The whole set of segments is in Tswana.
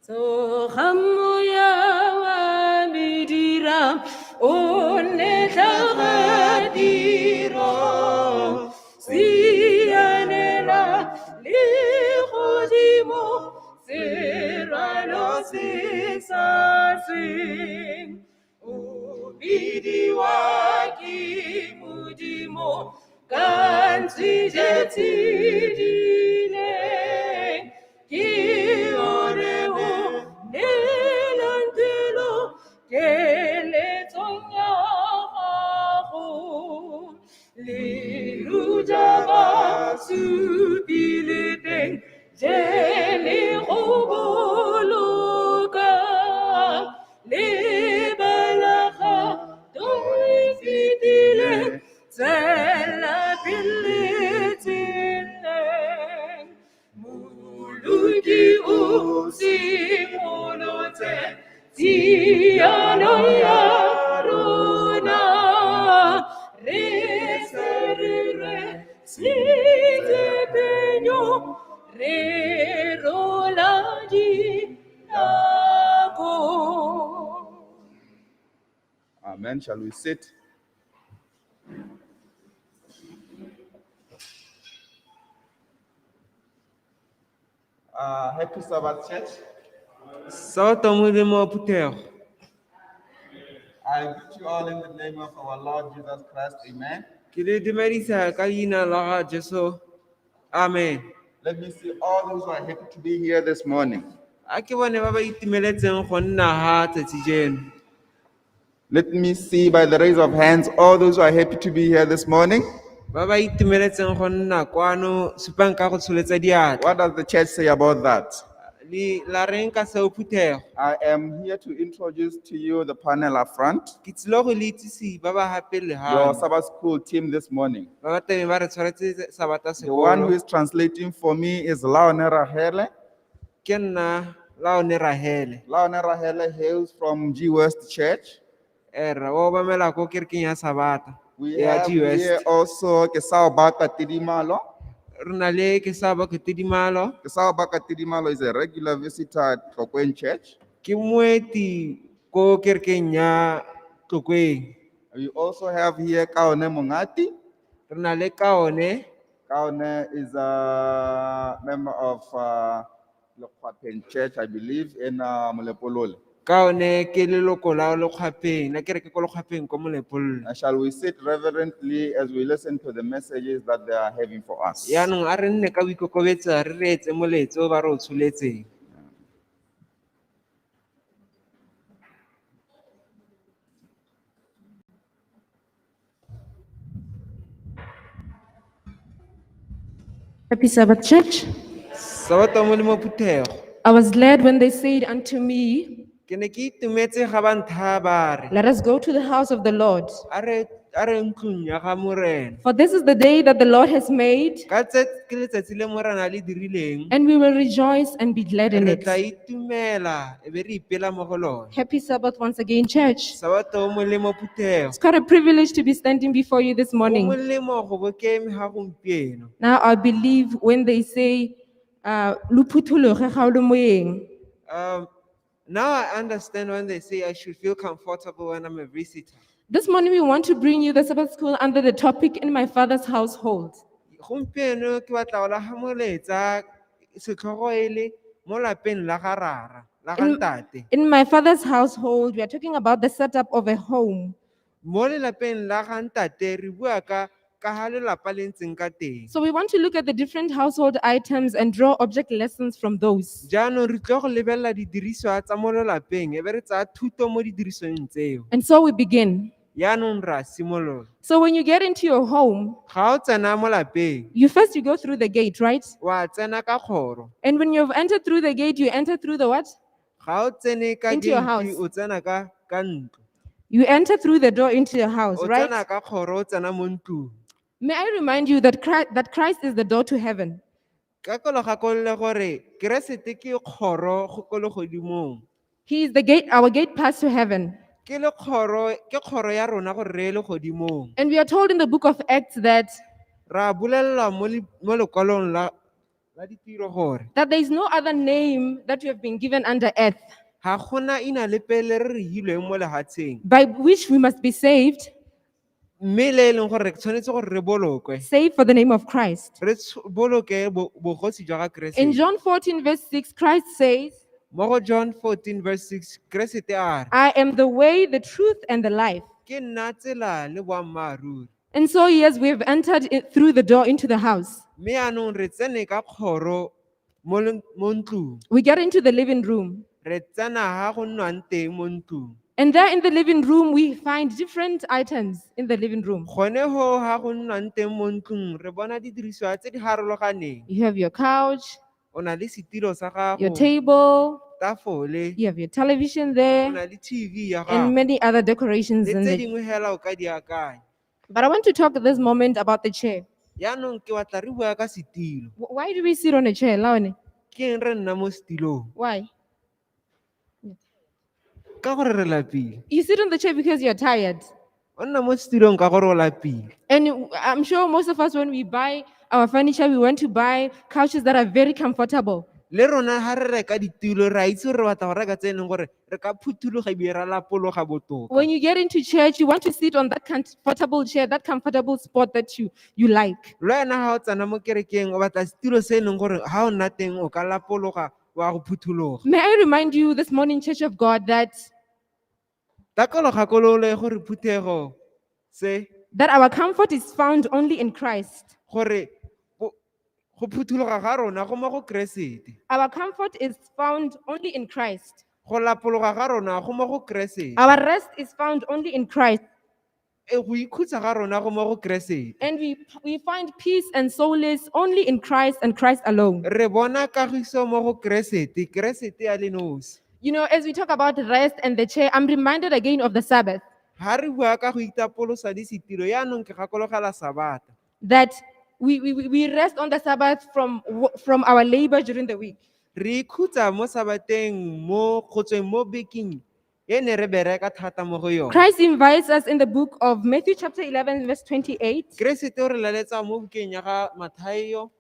Tsoga moya wa me dira, o nne tlhaga tiro. Sianela le godimo, serwalo se sa sweng. O bidiwa ke Modimo, ka ntshi je tshedileng. Ke ore o neelang pelo keletsong ya gago. Le ruta ba supile teng, je le go boloka. Lebala kgato e fetileng, tswela pele tseleng. Moloki o simolotse tshiano ya rona. Re se re rwesitse phenyo, re rola dinako. Amen. Shall we sit? Happy Sabbath, Church. Sabata molemo wa phuthego. I greet you all in the name of our Lord Jesus Christ. Amen. Ke le dumedisa ka leina la ga Jesu. Amen. Let me see all those who are happy to be here this morning. A ke bone ba ba itumeletseng go nna ha tsatsi jeno. Let me see by the raise of hands all those who are happy to be here this morning. Ba ba itumeletseng go nna kwano supang ka go tsholetsa diatla. What does the church say about that? Le la reng ka seo phuthego? I am here to introduce to you the panel up front, Ke tsile go le itsise ba ba ha pele your ha. Sabbath school team this morning. Ba ba teng ba re tshwaretse Sabata The one who sekolo. is translating for me is Laone Rahele. Ke nna Laone Rahele. Laone Rahele hails from G West Church. Ra o obamela ko kerekeng ya Sabata We ya have G West. here also Kesao Baka Tidimalo. Re na le Kesao Baka Tidimalo. Kesao Baka Tidimalo is a regular visitor at Tlokweng Church. Ke moeti ko kerekeng ya Tlokweng. We also have here Kaone Mongati. Re na le Kaone. Kaone is a member of Lekgwapheng Church, I believe, in Molepolole. Kaone ke leloko la Lekgwapheng, la kereke ko Lekgwapheng ko Molepolole. And shall we sit reverently as we listen to the messages that they are having for us? Yaanong a re nne ka boikokobetsa re reetse molaetsa o ba re o tsholetseng. Happy Sabbath, Church. Sabata molemo phuthego. I was glad when they said unto me, Ke ne ke itumetse ga ba nthaya ba re, Let us go to the house of the Lord. A re, a re ntlong ya ga Morena. For this is the day that the Lord has made, Ka tse ke letsatsi le Morena le dirileng. and we will rejoice and be glad in Re it. tla itumela e be re ipela mo go lone. Happy Sabbath once again, Church. Sabata o molemo phuthego. It's quite a privilege to be standing before you this Go morning. molemo go bo ke eme ga gompieno. Now, I believe when they say, "Lo phuthologe ga o le moeng." Now I understand when they say I should feel comfortable when I'm a visitor. This morning, we want to bring you the Sabbath school under the topic in my father's household. Gompieno ke batla go la ga molaetsa setlhogo e le mo lapeng la ga rara, la ga ntate. In my father's household, we are talking about the setup of a home. Mo lelapeng la ga ntate re bua ka ha lelapa le ntseng ka teng. So we want to look at the different household items and draw object lessons from those. Jaanong re tlile go lebelela didiriswa tsa mo lelapeng e be re tsaya thuto mo didirisweng tseo. And so we begin. Yaanong ra simolola. So when you get into your home, Ga o tsena mo lapeng, you first you go through the gate, right? wa tsena ka kgoro. And when you've entered through the gate, you enter through the what? Ga o tsene ka Into your gate, house. o tsena ka ntlo. You enter through the door into your house, O right? tsena ka kgoro, o tsena mo ntlong. May I remind you that Christ is the door to heaven. Ka kolo gakolole gore Keresete ke kgoro go ko legodimong. He is the gate, our gate pass to heaven. Ke le kgoro, ke kgoro ya rona gore re ye legodimong. And we are told in the book of Acts that Ra bolelelwa mo lekwalong la ditiro gore that there is no other name that we have been given under earth ga gona ina lepe le re re hilweng mo lehatsheng by which we must be saved, mme le e leng gore re tshwanetse gore re bolokwe save for the name of Christ. re boloke bogosi jwa ga In Keresete. John 14, verse 6, Christ says, Mo go John 14 verse 6 Keresete a re I am the way, the truth, and the life. ke nna tsela le boammaaruri. And so, yes, we have entered through the door into the house. Mme yaanong re tsene ka kgoro mo ntlong. We get into the living room. Re tsena ha go nnwang teng mo ntlong. And there in the living room, we find different items in the living room. Gone ho ha go nnwang teng mo ntlong re bona didiriswa tse di harologaneng. You have your couch, O na le setilo sa your gago, table, tafole, you have your television o there, na le TV ya and gago. many other decorations Le in tse there. dingwe hela o ka di akanya. But I want to talk at this moment about the chair. Yaanong ke batla re bua ka setilo. Why do we sit on a chair, Laone? Ke eng re nna mo setilong? Why? Ka gore re lapile. You sit on the chair because you're tired. O nna mo setilong ka gore o lapile. And I'm sure most of us, when we buy our furniture, we want to buy couches that are very comfortable. Le rona ha re reka ditulo re a itse gore re batla go reka tse e leng gore re ka phuthologa ebile ra lapologa botoka. When you get into church, you want to sit on that comfortable chair, that comfortable spot that you like. Le wena ha o tsena mo kerekeng o batla setulo se e leng gore ha o nna teng o ka lapologa wa go phuthologa. May I remind you this morning, Church of God, that Takolo gakolole gore phuthego se that our comfort is found only in Christ. gore go phuthologa ga rona go mo go Keresete. Our comfort is found only in Christ. Go lapologa ga rona go mo go Keresete. Our rest is found only in Christ. E go ikhutsa ga rona go mo go Keresete. And we find peace and solace only in Christ and Christ alone. Re bona kagiso mo go Keresete, Keresete a le nosi. As we talk about rest and the chair, I'm reminded again of the Sabbath. Ha re bua ka go itapolosa le setilo, yaanong ke gakologela Sabata. That we rest on the Sabbath from our labor during the week. Re ikhutsa mo Sabateng mo go tsweng mo bekeng e ne re bereka thata mo go yone. Christ invites us in the book of Matthew chapter 11, verse 28, Keresete o re laletsa mo bukeng ya ga Mathaio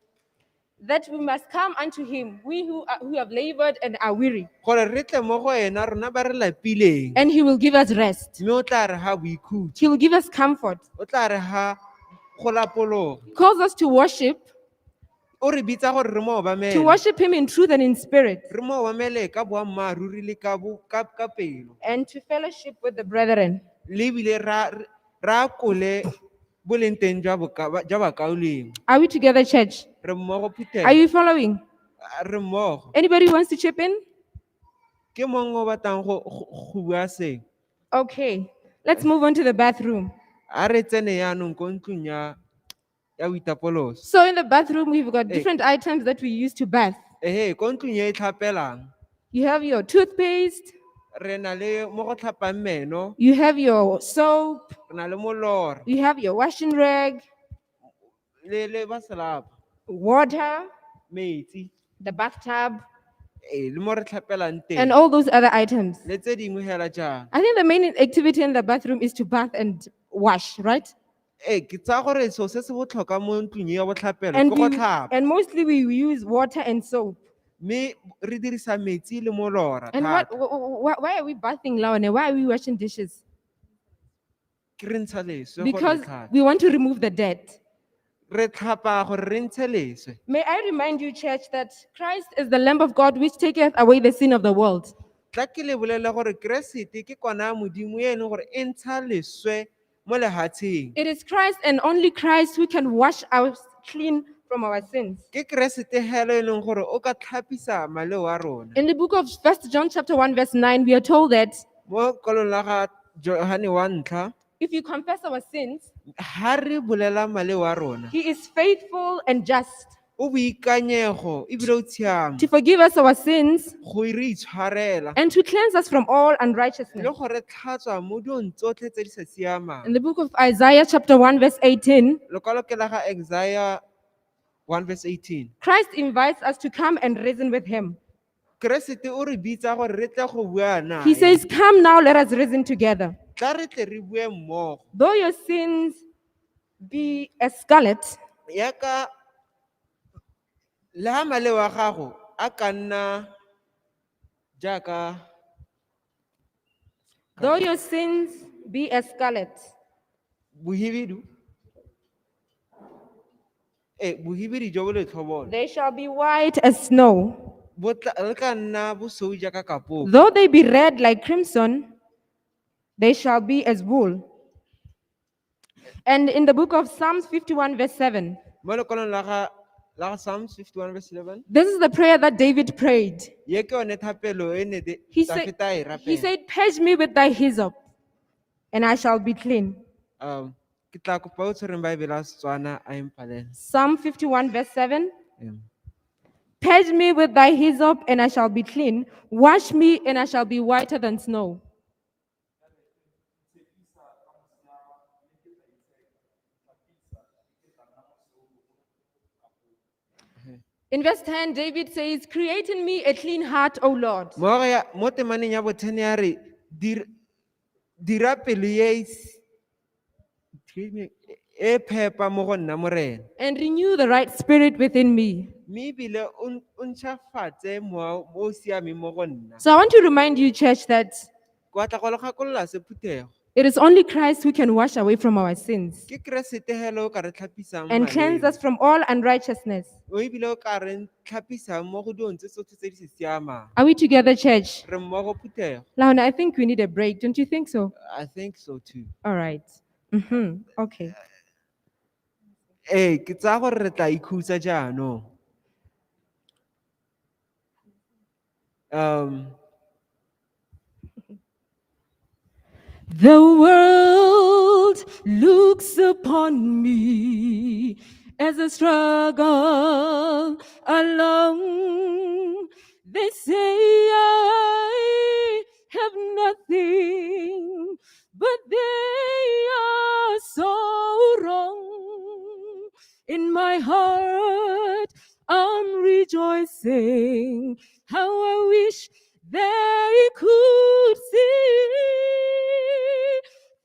that we must come unto him, we who have labored and are weary, gore re tle mo go ena rona ba re lapileng, and he will give us rest. mme o tla re ha boikhutso, He will give us comfort. o tla re ha go lapologa. He calls us to worship, O re bitsa gore re mo to obamele, worship him in truth and in spirit, re mo obamele ka boammaaruri le ka pelo, and to fellowship with the brethren. le ebile ra akole boleng teng jwa bakaulengwe. Are we together, church? Re mmogo Are phuthego. you following? Re mmogo. Anybody who wants to chip in? Ke mongwe o batlang go bua sengwe? Okay, let's move on to the bathroom. A re tsene yaanong ko ntlong ya boitapoloso. So in the bathroom, we've got Eh. different items that we use to bath. Ehe, ko ntlong e e tlhapelang. You have your toothpaste, Re na le mo go tlhapang meno, you have your soap, re na le molora, you have your washing rag, le ba selapa, water, metsi, the bathtub, le mo re tlhapelang teng. and all those other items. Le tse dingwe hela jang. I think the main activity in the bathroom is to bath and wash, right? Ee, ke tsaya gore seo se se botlhokwa mo ntlong e ya botlhapelo And, ke go we, tlhapa. and mostly we use water and soap. Mme re dirisa metsi le molora And thata. why are we bathing, Laone? Why are we washing dishes? Ke re ntsha leswe gore re Because tlhape. we want to remove the dirt. Re tlhapa gore re ntshe leswe. May I remind you, church, that Christ is the Lamb of God which taketh away the sin of the world. Tla ke le bolele gore Keresete ke kwana ya Modimo e leng gore e ntsha leswe mo lehatsheng. It is Christ and only Christ who can wash us clean from our sins. Ke Keresete hela e leng gore o ka tlhapisa maleo a rona. In the book of 1 John chapter 1 verse 9, we are told that Mo kwalong la ga Johane wa ntlha, if you confess our sins, ha re bolela maleo a rona, he is faithful and just o boikanyego ebile o tshiamo to forgive us our sins go re itshwarela and to cleanse us from all unrighteousness. le go re tlhatswa mo dilong tsotlhe tse di sa siamang. In the book of Isaiah chapter 1 verse 18, Lekwalo ke la ga Isaiah 1 verse 18. Christ invites us to come and reason with him. Keresete o re bitsa gore re tle go bua nae. He says, Come now, let us reason together. Tla re tle re bue mmogo. Though your sins be as scarlet, Yaka le ha maleo a gago a ka nna jaaka though your sins be as scarlet, bohibidu. Ee, bohibidu jo bo letlhobolo. they shall be white as snow. Bo tla le ka nna bosweu jaaka kapoko. Though they be red like crimson, they shall be as wool. And in the book of Psalms 51, verse 7, Mo lekwalong la ga Psalms 51 verse 11. this is the prayer that David prayed. Ye ke yone thapelo e ne He said, Dafita a e he rapela. said, Purge me with thy hyssop, and I shall be clean. Ke tla kopa o tshwereng Bible ya Setswana a e mpalele. Psalm 51, verse 7. Em. Purge me with thy hyssop, and I shall be clean. Wash me, and I shall be whiter than snow. In verse 10, David says, Create in me a clean heart, O Lord, Mo temaneng ya bo-10 ya re dira pelo ye e excuse me, e phepa mo go nna Morena. And renew the right spirit within me. Mme ebile o ntšhafatse mowa o o siameng mo go nna. So I want to remind you, church, that Ke batla go le gakolola se phuthego. it is only Christ who can wash away from our sins Ke Keresete hela o ka re tlhapisang and cleanse maleo. us from all unrighteousness. O ebile o ka re tlhapisang mo go dilong tse tsotlhe tse di se siamang. Are we together, church? Re mmogo phuthego. Laona, I think we need a break. Don't you think so? I think so too. All right. Okay. Ee, ke tsaya gore re tla ikhutsa jaanong. The world looks upon me as I struggle along. They say I have nothing, but they are so wrong. In my heart, I'm rejoicing. How I wish they could see.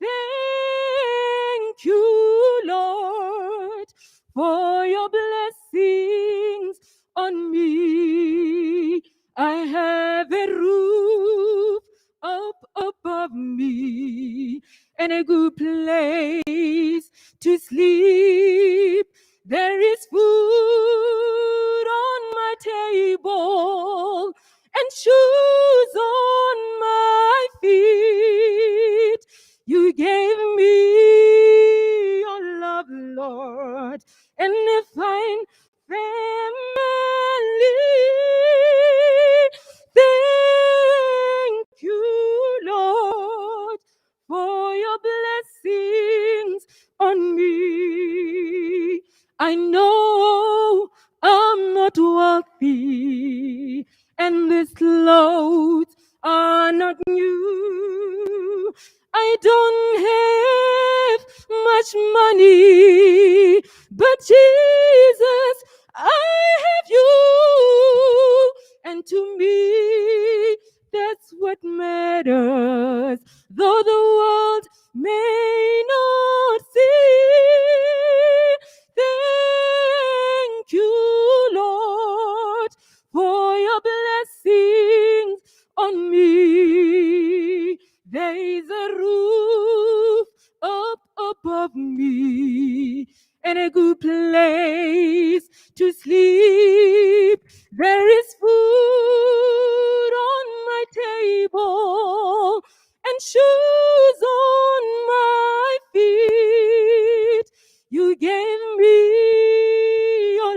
Thank you, Lord, for your blessings on me. I have a roof up above me and a good place to sleep. There is food on my table and shoes on my feet. You gave me your love, Lord, and a fine family. Thank you, Lord, for your blessings on me. I know I'm not wealthy, and these clothes are not new. I don't have much money, but Jesus, I have you. And to me, that's what matters. Though the world may not see, thank you, Lord, for your blessings on me. There is a roof up above me and a good place to sleep. There is food on my table and shoes on my feet. You gave me your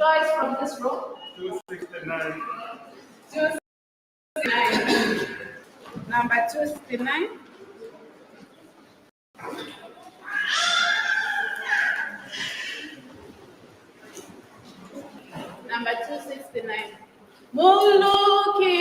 Choice from this row. 269. 269. Number 269. Number 269. Muluki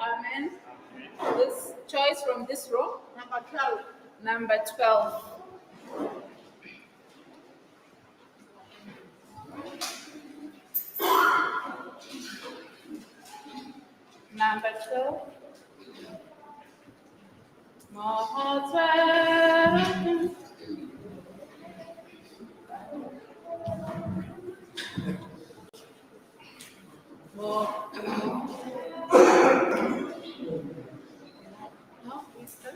Amen. This choice from this row. Number 12. Number 12. Number 12. Number 12. No, we start.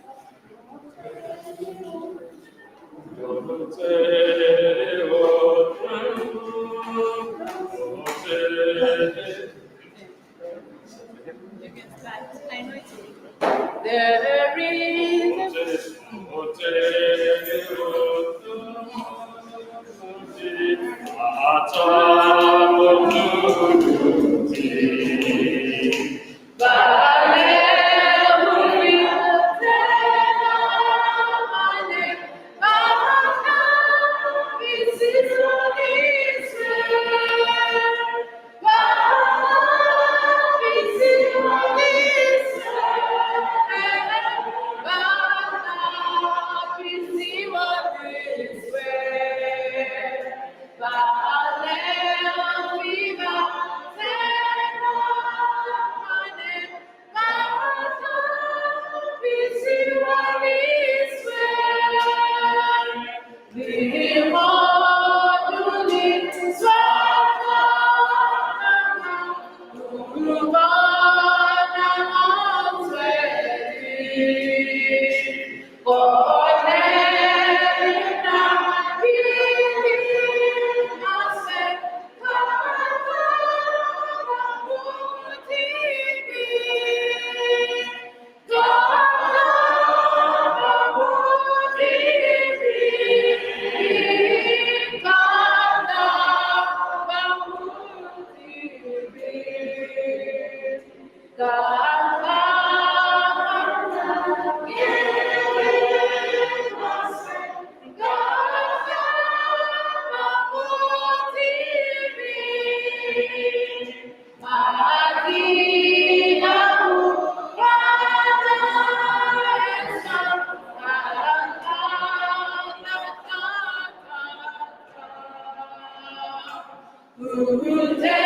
You can start. I know it's there is a Amen.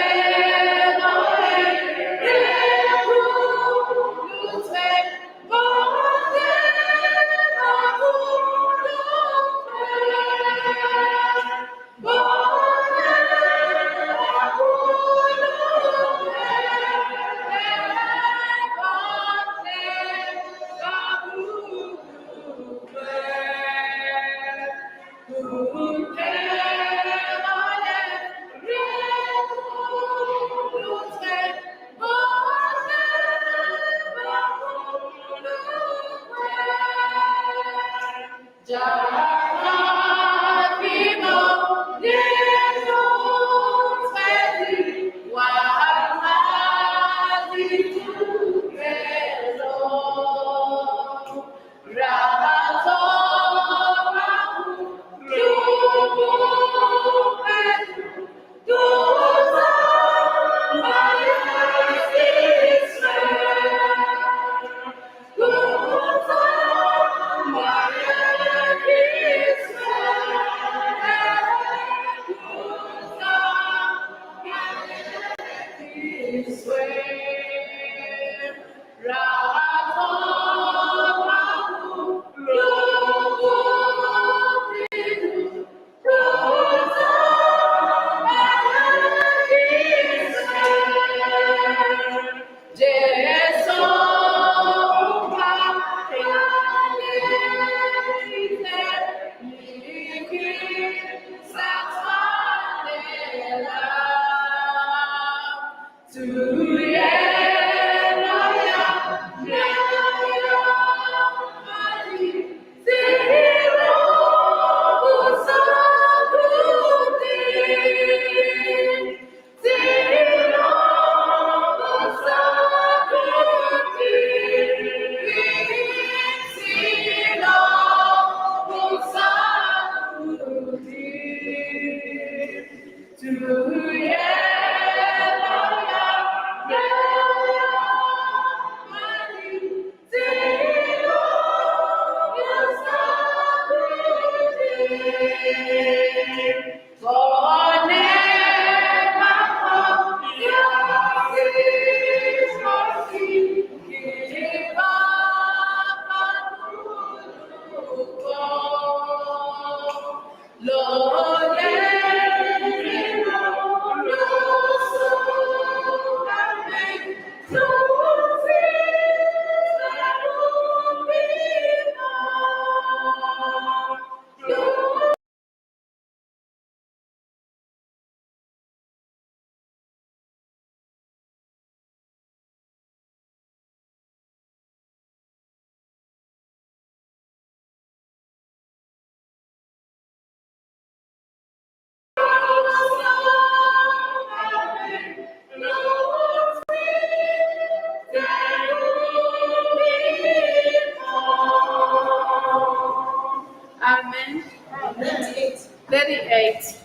38.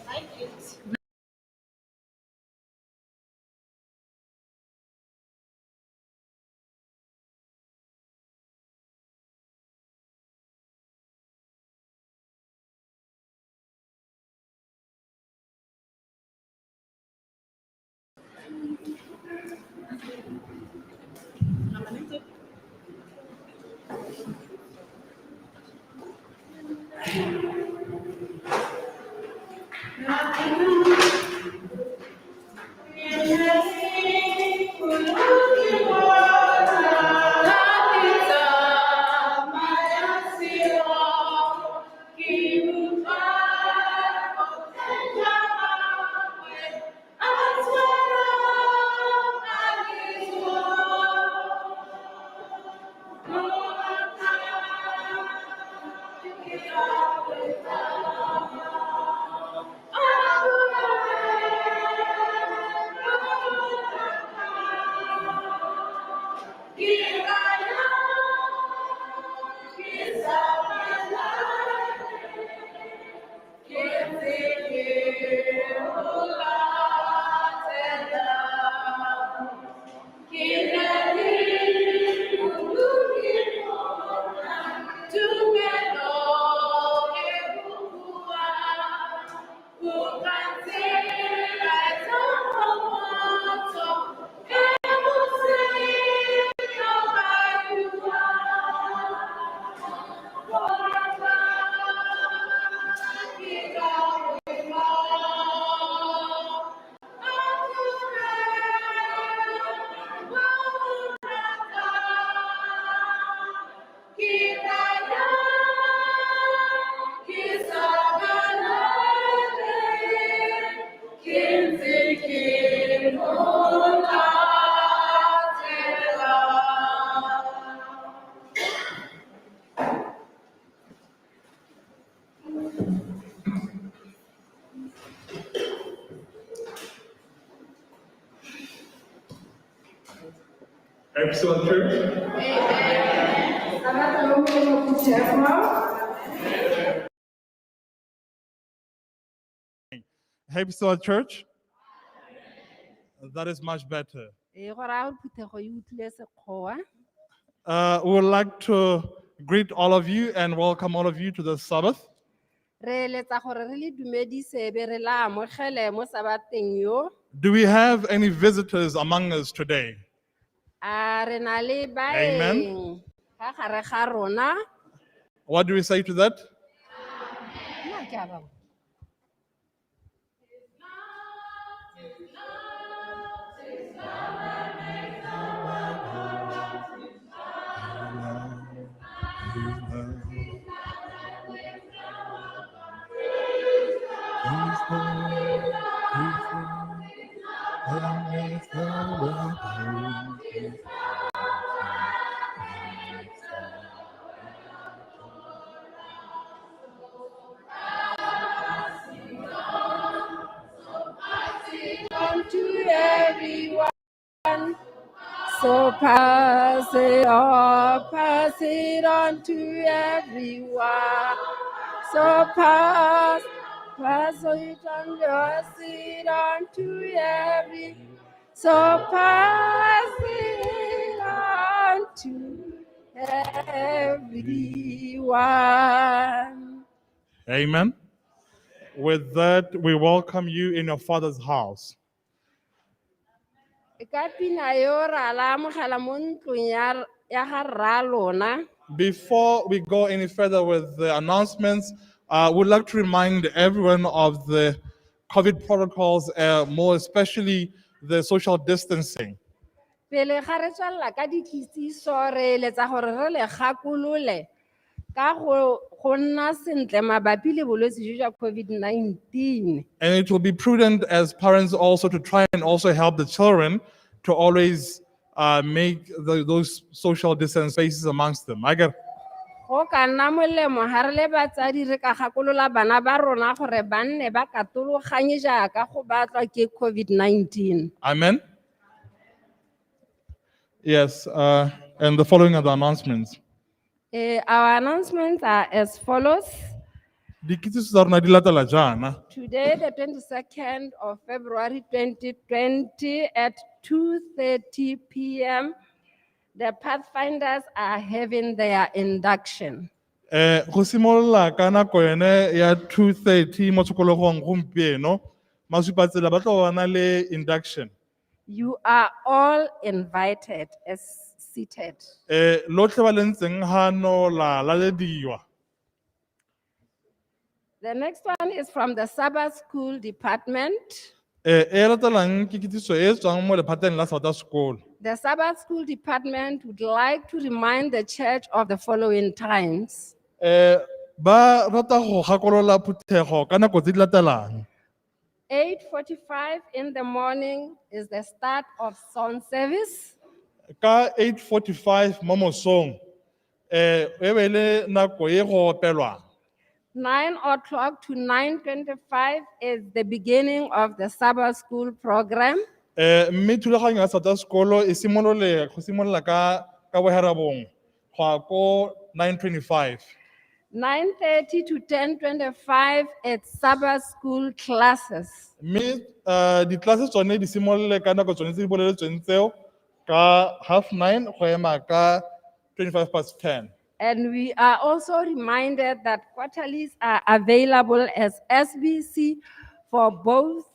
Excellent Church. Sabatha lo molemo phuthego. Happy Sabbath Church. That is much better. Ee, go raya gore phuthego e utlwile Sekgowa. We would like to greet all of you and welcome all of you to the Sabbath. Re eletsa gore re le dumedise be re la amogele mo sabateng yo. Do we have any visitors among us today? A re na le baeng ka gare ga rona. What do we say to that? Nna ke a ba bona. To everyone. So pass it on to everyone. So pass, pass it on, pass it on to every. So pass it on to everyone. Amen. With that, we welcome you in your Father's house. Ka pina yo ra la amogela mo ntlong ya ya ga rra lona. Before we go any further with the announcements, we'd like to remind everyone of the COVID protocols, more especially the social distancing. Pele ga re tswelela ka dikitsiso re eletsa gore re le gakolole ka go go nna sentle mabapi le bolwetse jo jwa COVID-19. And it will be prudent as parents also to try and also help the children to always make those social distance spaces amongst them. I get Go ka nna molemo ga re le batsadi re ka gakolola bana ba rona gore ba nne ba katologanye jaaka go batlwa ke COVID-19. Amen. Yes, and the following are the announcements. Our announcements are as follows. Dikitsiso tsa rona di latela jaana. Today, the 22nd of February 2020 at 2:30 p.m., the Pathfinders are having their induction. Go simolola ka nako yone ya 2:30 mo tshokologong gompieno, masupatsela ba tlo ba na le induction. You are all invited as seated. Lotlhe ba le ntseng hano la lalediwa. The next one is from the Sabbath School Department. E latelang ke kitsiso e e tswang mo lephateng la Sabata School. The Sabbath School Department would like to remind the church of the following times. Ba rata go gakolola phuthego ka nako tse di latelang. 8:45 in the morning is the start of song service. Ka 8:45 mo mosong, e be le nako e go opelwang. 9 o'clock to 9:25 is the beginning of the Sabbath School program. Mme thulaganyo ya Sabata Sekolo e simolole go simolola ka boherabongwe go ya ko 9:25. 9:30 to 10:25 at Sabbath School classes. Mme ditlase tsone di simolole ka nako tsone tse di boleletsweng tseo ka 9:30 go ema ka 10:25. And we are also reminded that quarterlies are available as SBC for both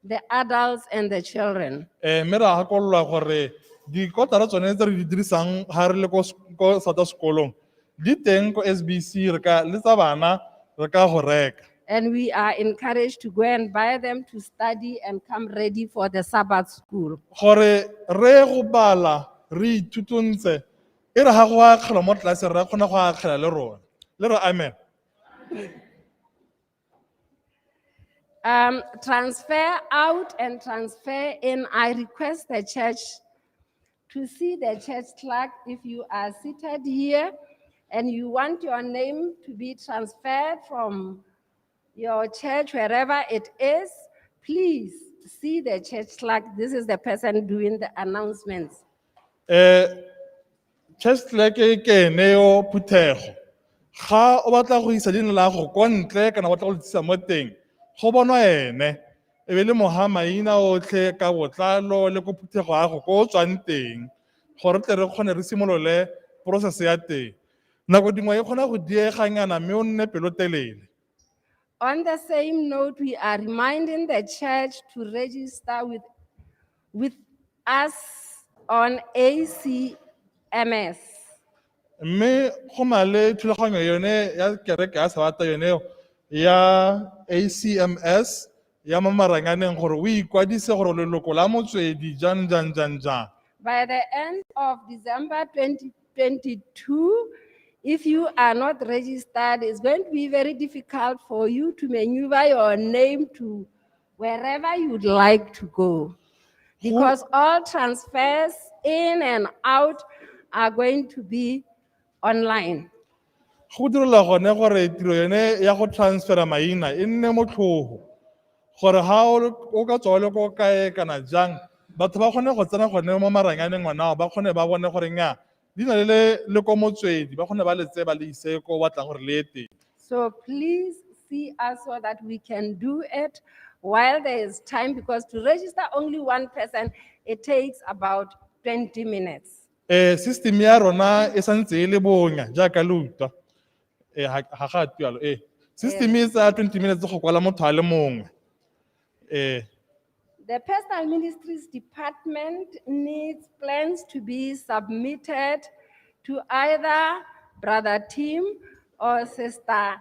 the adults and the children. Mme ra gakololwa gore dikotara tsone tse re di dirisang ga re le ko Sabata Sekolong di teng ko SBC re ka le tsa bana re ka go reka. And we are encouraged to go and buy them to study and come ready for the Sabbath school. Gore re go bala re ithutuntse e re ga go akgelwa mo tlelaseng re kgona go akgela le rona le re amen. Transfer out and transfer in. I request the church to see the church clerk if you are seated here and you want your name to be transferred from your church, wherever it is, please see the church clerk. This is the person doing the announcements. Church clerk ke ene yo phuthego. Ga o batla go isa leina la go kwa ntle kana o batla go le tlisa mo teng, go bonwa ene. E be le moga maina otlhe ka botlalo le ko phuthego ya go ko o tswang teng, gore tle re kgone re simolole process ya teng. Nako dingwe e kgona go dieganyana mme o nne pelotelele. On the same note, we are reminding the church to register with us on ACMS. Mme go na le thulaganyo yone ya kereke ya Sabata yone eo ya ACMS ya mo maranyaneng gore o ikwadise gore o leloko la motswedi jang jang jang jang. By the end of December 2022, if you are not registered, it's going to be very difficult for you to maneuver your name to wherever you'd like to go. Because all transfers in and out are going to be online. Go direla gone gore tiro yone ya go transfera maina e nne motlhogo. Gore ha o ka tswa o le ko kae kana jang, batho ba kgone go tsena gone mo maranyaneng ona ao, ba kgone ba bone gore nnyaa, leina le le le ko motswedi, ba kgone ba le tseye ba le ise ko o batlang gore le ye teng. So please see us so that we can do it while there is time, because to register only one person, it takes about 20 minutes. System ya rona e santse e le bonya jaaka le utlwa. Ha ga tualo. System e tsaya 20 minutes go kwala motho a le mongwe. The Personal Ministries Department needs plans to be submitted to either Brother Tim or Sister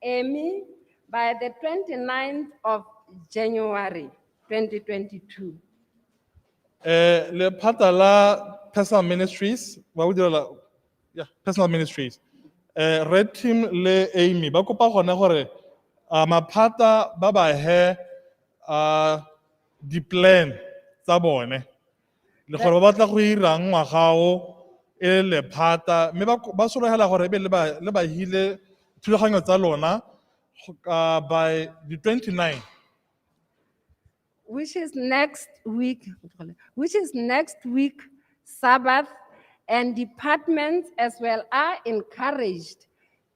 Amy by the 29th of January 2022. Lephata la Personal Ministries, ba go direla, yeah, Personal Ministries. Red Team le Amy ba kopa gone gore, maphata ba ba he, di-plan tsa bone. Le gore ba batla go irang ngwaga o e le lephata, mme ba sologela gore ebe le ba hile thulaganyo tsa lona go ka by the 29. Which is next week, which is next week, Sabbath, and departments as well are encouraged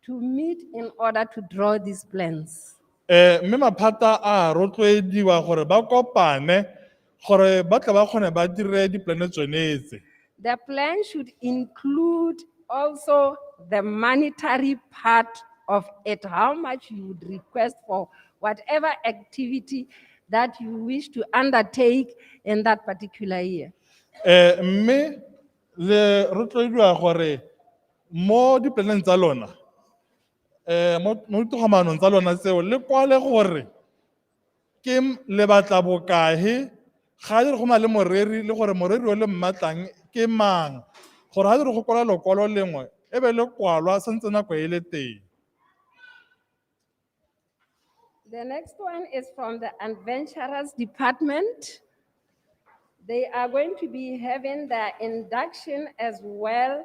to meet in order to draw these plans. Mme maphata a rotloediwa gore ba kopane gore ba tle ba kgone ba dire di-plan tsone tse. The plan should include also the monetary part of it, how much you would request for whatever activity that you wish to undertake in that particular year. Mme le rotloediwa gore mo di-planeng tsa lona, mo ditogamaanong tsa lona tseo, le kwale gore ke le batla bokae, ga e re go na le moreri le gore moreri o le mmatlang ke mang, gore ga e re go kwala lokwalo lengwe, e be le kwalwa santse nako e le teng. The next one is from the Adventurers Department. They are going to be having their induction as well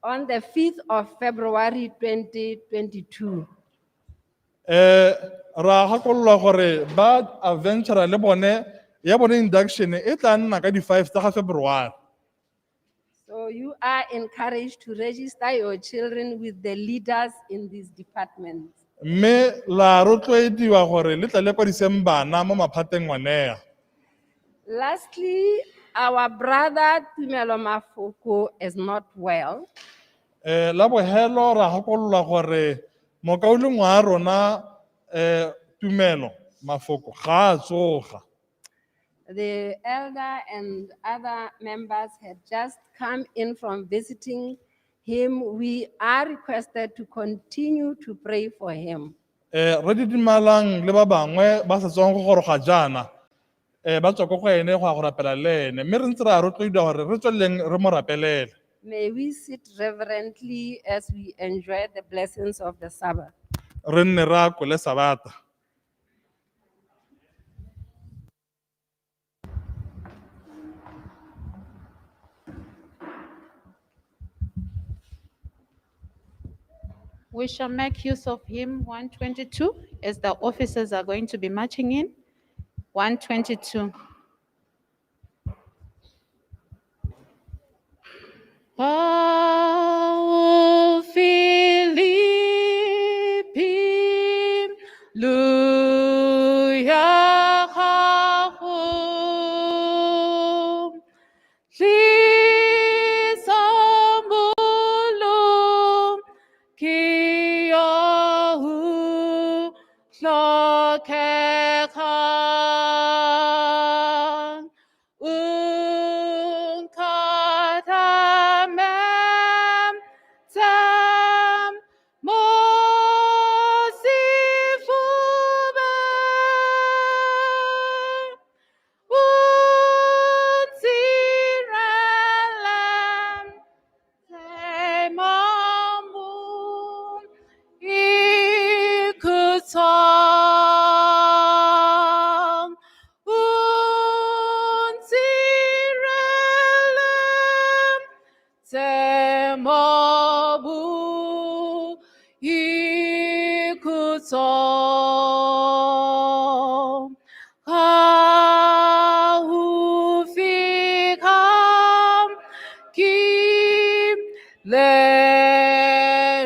on the 5th of February 2022. Ra gakololwa gore ba adventurer le bone, ya bone induction e tla nna ka di 5 tsa ga February. So you are encouraged to register your children with the leaders in these departments. Mme la rotloediwa gore le tle le kwadiseng bana mo maphateng onea. Lastly, our brother Tumelo Mafoko is not well. La bohelo ra gakololwa gore mokaulengwe wa rona, Tumelo Mafoko ga a tsoga. The elder and other members had just come in from visiting him. We are requested to continue to pray for him. Re didimalang le ba bangwe ba sa tswang go goroga jaana, ba tswa ko go ene go ya go rapela le ene, mme re ntse re a rotloediwa gore re tsweleleng re mo rapelele. May we sit reverently as we enjoy the blessings of the Sabbath. Re nne re akole Sabata. We shall make use of hymn 122 as the officers are going to be marching in. 122. Au Filipi, luya gago. Tlisa mollo ke yo ho tlhokegang. O nkgatametse mo sefubeng. O ntsireletse mo ikhutsang. O ntsireletse mo boikhutsong. Ga ho fika ke le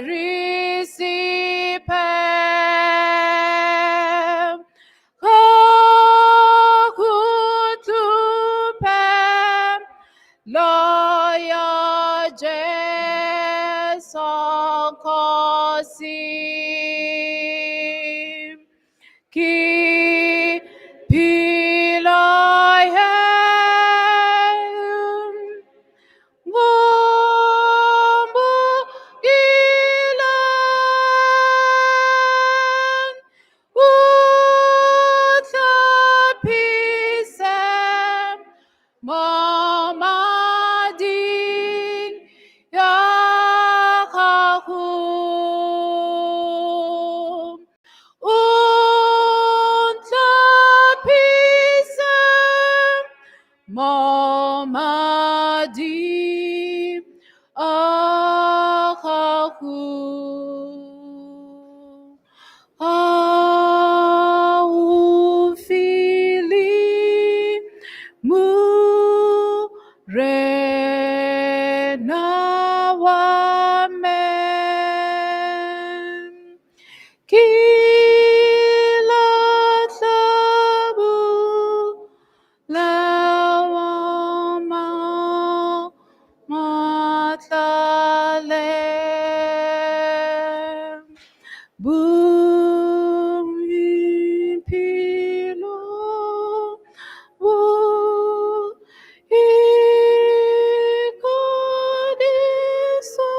re sepe. Ga go tlope lo ya Jesu Nkosi. Ke philo eo ngombo ileng, o tlhapise mo mading ya gago. O ntlhapise mo mading a gago. A o file Morena wa me. Ke lahla bolao matlale. Boipelo bo ikgodisa.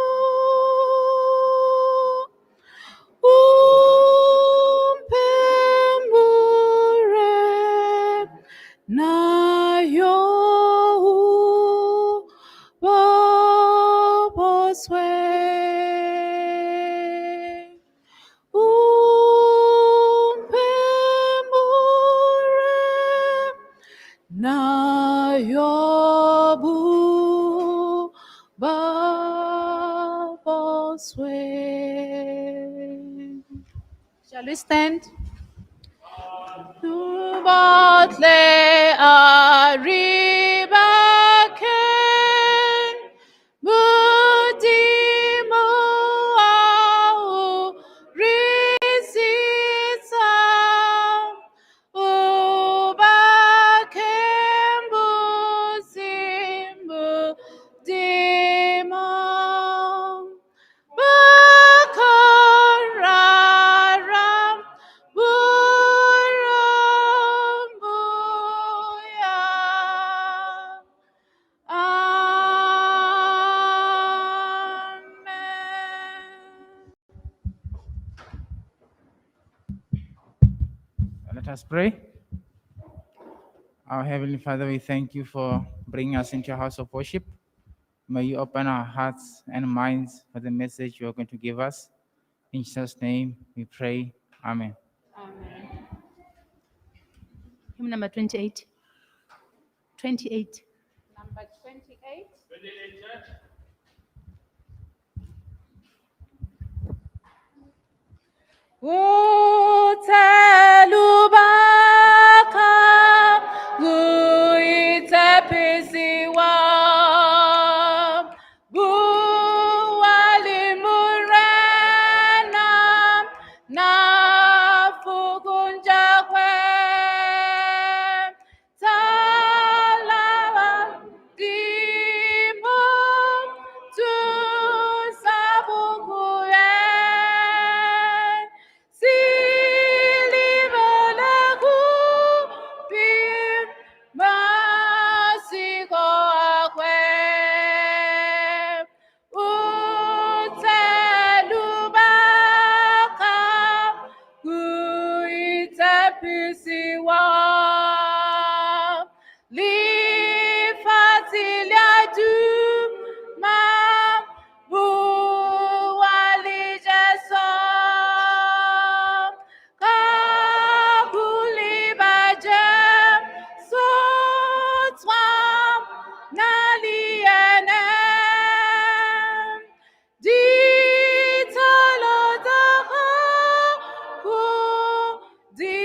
O mphe Morena yo boboswe. O mphe Morena yo boboswe. Shall we stand? Botle a ribakeng, Modimo a o resitsa, O bakeng boseng Modimo. Bakarara burambuya. Amen. Let us pray. Our Heavenly Father, we thank you for bringing us into your house of worship. May you open our hearts and minds for the message you are going to give us. In Jesus' name we pray. Amen. Hymn number 28. 28. Number 28. Uthelubakha kuyitshepisiwa. Itshepisiwa lefatshe le a duma bua le Jesu ka go leba Jesu tshwana le ene. Ditholo tsa gago di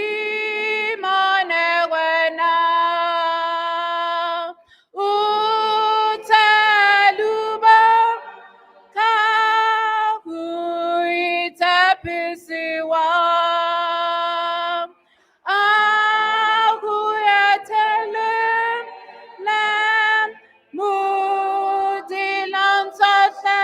mone wena. O tseluba ka go itshepisiwa. A go etelele mo dilong tsotlhe.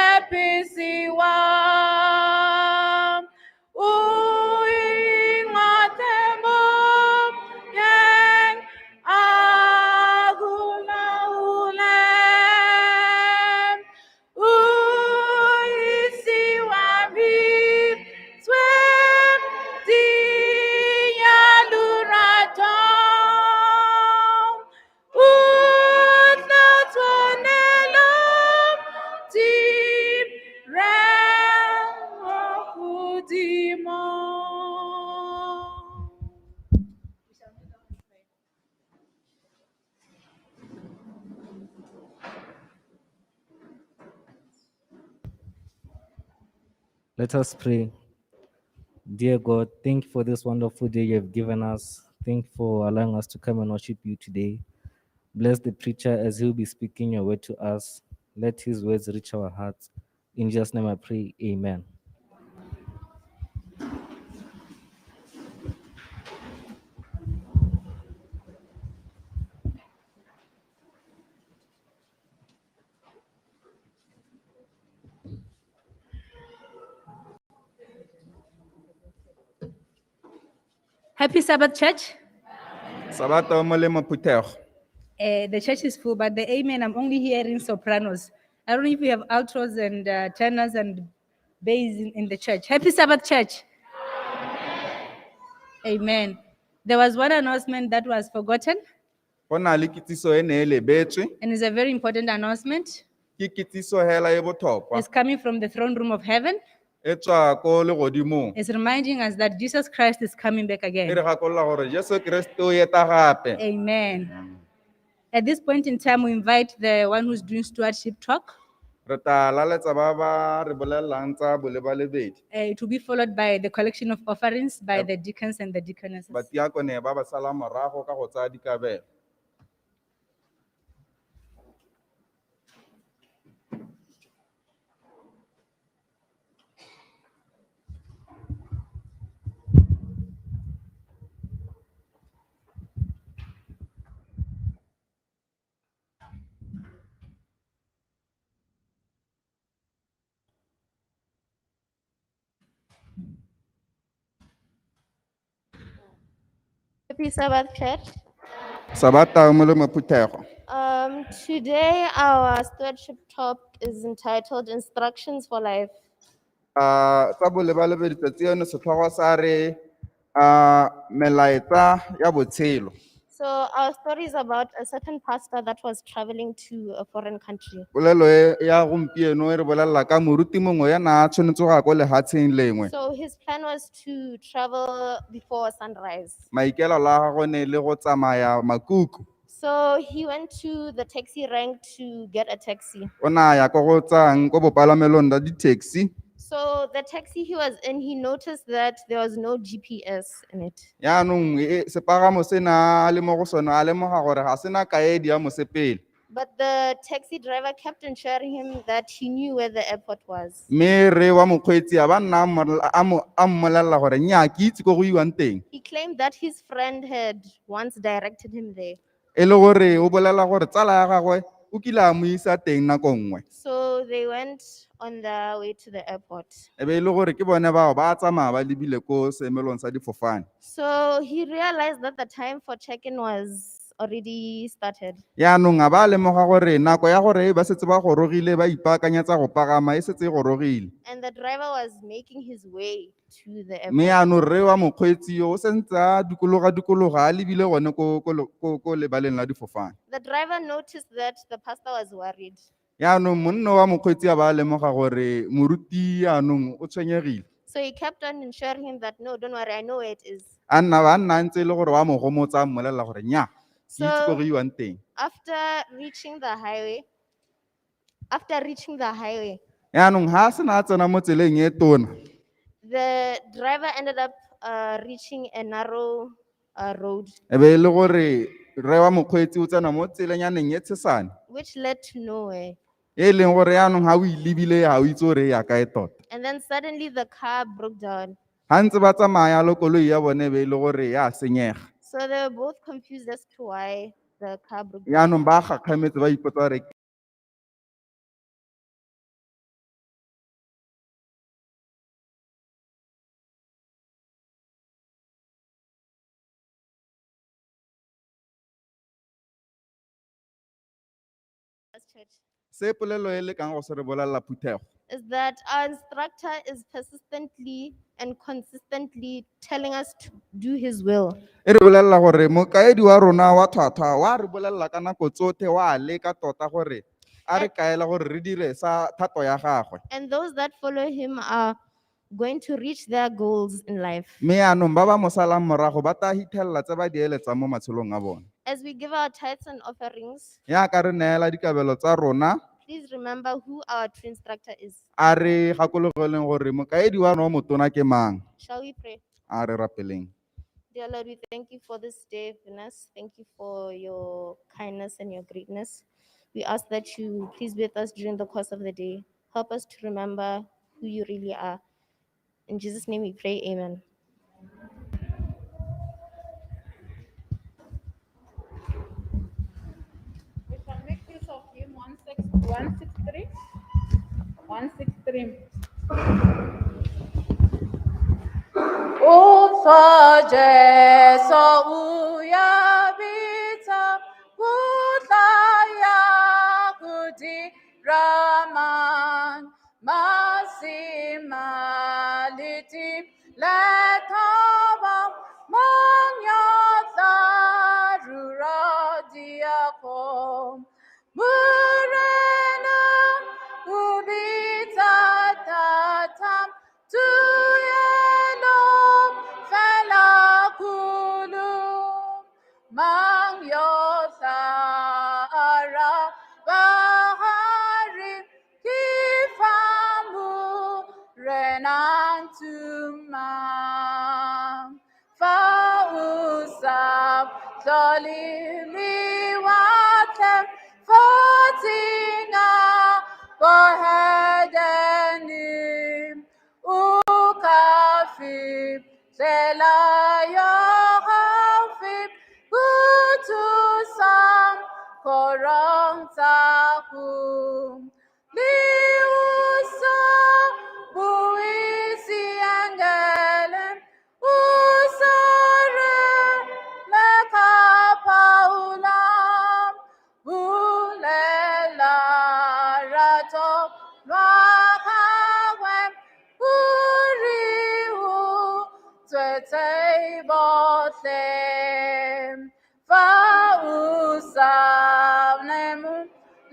Itshepisiwa uingathe moyeng akulaule uyisiwa mitswe diyalurato o tla tshwanela tirelo godimo. Let us pray. Dear God, thank you for this wonderful day you have given us. Thank you for allowing us to come and worship you today. Bless the preacher as he'll be speaking your word to us. Let his words reach our hearts. In Jesus' name I pray. Amen. Happy Sabbath, church. Sabata o molemo phuthego. The church is full, but the amen, I'm only hearing sopranos. I don't know if we have altos and tenors and bass in the church. Happy Sabbath, church. Amen. There was one announcement that was forgotten, Go na le kitsiso e ne e lebetswe, and it's a very important announcement. ke kitsiso hela e botlhokwa. It's coming from the throne room of heaven. E tswa ko legodimong. It's reminding us that Jesus Christ is coming back E again. re gakolola gore Jesu Kreste o eta gape. Amen. At this point in time, we invite the one who's doing stewardship talk. Re tla laletsa ba ba re bolelelang tsa bolebalebedi. It will be followed by the collection of offerings by Yep. the deacons and the deaconesses. Batiakone ba ba sala morago ka go tsaya dikabelo. Happy Sabbath, Church. Sabata o molemo phuthego. Today, our stewardship talk is entitled Instructions for Life. Tsa bolebalebedi tsatsi eno setlhogo sa re ah melaetsa ya botshelo. So, our story is about a certain pastor that was traveling to a foreign country. Polelo e ya gompieno e re bolelela ka moruti mongwe ya na a tshwanetse go ya ko lehatsheng lengwe. So, his plan was to travel before sunrise. Maikaelelo a gagwe ne e le go tsamaya makuku. So, he went to the taxi rank to get a taxi. O ne a ya ko go tsayang ko bopalamelong la di-taxi. So, the taxi he was in, he noticed that there was no GPS in it. Yaanong sepagamo se na a le mo go sone a lemoga gore ga sena kaedi ya mosepele. But the taxi driver kept ensuring him that he knew where the airport was. Mme re wa mokgweetsi a ba nna a a mmolelela gore nnyaa, ke itse ko go iwang teng. He claimed that his friend had once directed him there. E le gore o bolela gore tsala ya gagwe o kile a mo isa teng nako nngwe. So they went on their way to the airport. E be e le gore ke bone bao ba tsamaya ba lebile ko seemelong sa difofane. So he realized that the time for check-in was already started. Yaanong a ba lemoga gore nako ya gore ba setse ba gorogile ba ipaakanyetsa go pagama e setse e gorogile. And the driver was making his way to the Mme airport. yaanong rre wa mokgweetsi yo o sentse a dikologa-dikologa a lebile gone ko lebaleng la difofane. The driver noticed that the pastor was worried. Yaanong monna wa mokgweetsi a ba lemoga gore moruti yaanong o tshwenyegile. So he kept on ensuring him that, no, don't worry, I know where it is. A nna ba nna ntse e le gore wa mo gomotsa, a mmolelela gore nnyaa, ke itse ko So go iwang teng. after reaching the highway, Yaanong ha a sena a tsena mo tseleng e tona, the driver ended up reaching a narrow road, e be e le gore rre wa mokgweetsi o tsena mo tselenyaneng e tshesane, which led to nowhere. E leng gore yaanong ha o e lebile ga o itse gore e ya kae tota. And then suddenly the car broke down. Ha ntse ba tsamaya lo, koloi ya bone e be e le gore ya senyega. So they were both confused as to why the car broke down. Yaanong ba gakgametse ba ipotsa gore Church, se polelo e lekang go se re bolelela phuthego is that our instructor is persistently and consistently telling us to do his will. E re bolelela gore mokaedi wa rona wa tlhwatlhwa wa re bolelela ka nako tsotlhe, wa leka tota gore a re kaela gore re dire sa thato ya gagwe. And those that follow him are going to reach their goals in life. Mme yaanong ba ba mo salang morago ba tla hithelela tse ba di eletsang mo matshelong a bone. As we give our tithes and offerings, Yaka re neela dikabelo tsa rona, please remember who our true instructor is. A re gakologeleng gore mokaedi wa rona wa motona ke mang. Shall we pray? A re rapeleng. Dear Lord, we thank you for this day, Venus. Thank you for your kindness and your greatness. We ask that you please be with us during the course of the day. Help us to remember who you really are. In Jesus' name we pray, amen. We shall make use of hymn 163. 163. Ufa Jesu uyabitsa kutla ya kudiraman masimaliti lethaba manyatla ruradiakom Murena ubitsa tatam tuyelo fela kulu mang yo ara bahari kifamu renantuma fa usap tloliliwatle fatinga bohedeni ukafi tlela yo gaufi kuthusang korong tsa go liusa buisi angele usare leka paula bulela rato lwa gagwe uri o tswetse botlhe fa o sa nemo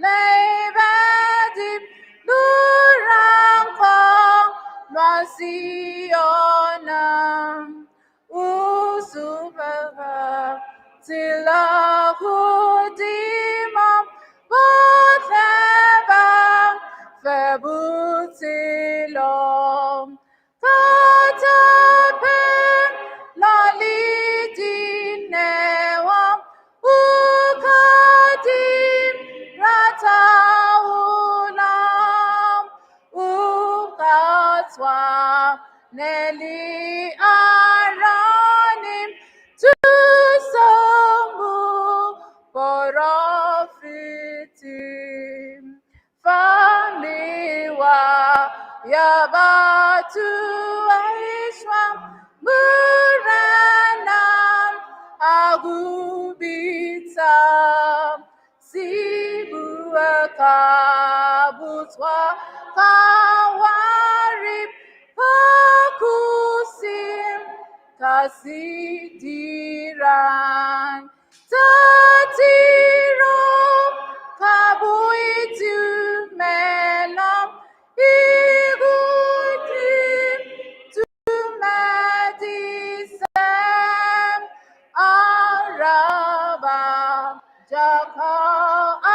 lebedi lurangko lwa Siona usubaba tsela godimo botlhe ba fe botshelo ka thapelo le dineo o ka dira. ya batho aishwa Morena a go bitsa se bua ka botswa ka wa re phakosim ka se dirang tsa tiro ka boitumelo e go itumedise. Araba jaaka a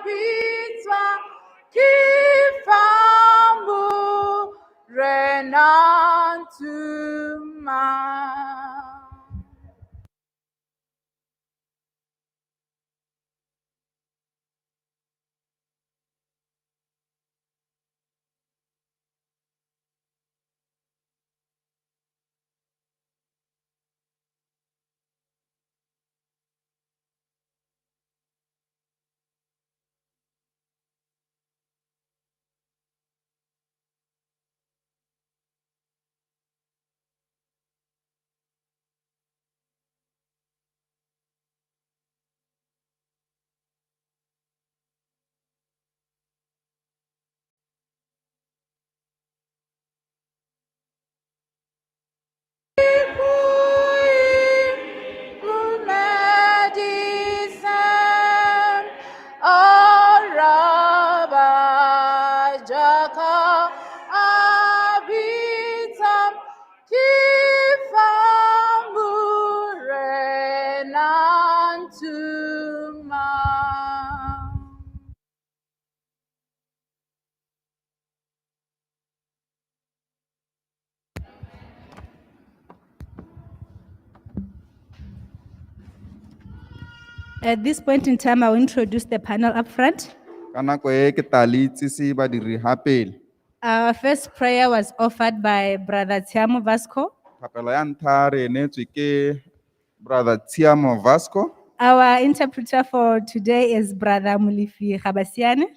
bitswa ke fa Morena ntoma. Itumedise. Araba jaaka a bitsa ke fa Morena ntoma. At this point in time, I will introduce the panel up front. Ka nako e ke tla le itsise badiri ha pele. Our first prayer was offered by Brother Tiamo Vasco. Thapelo ya ntlha re e neetswe ke Brother Tiamo Vasco. Our interpreter for today is Brother Mulifi Gabasiane.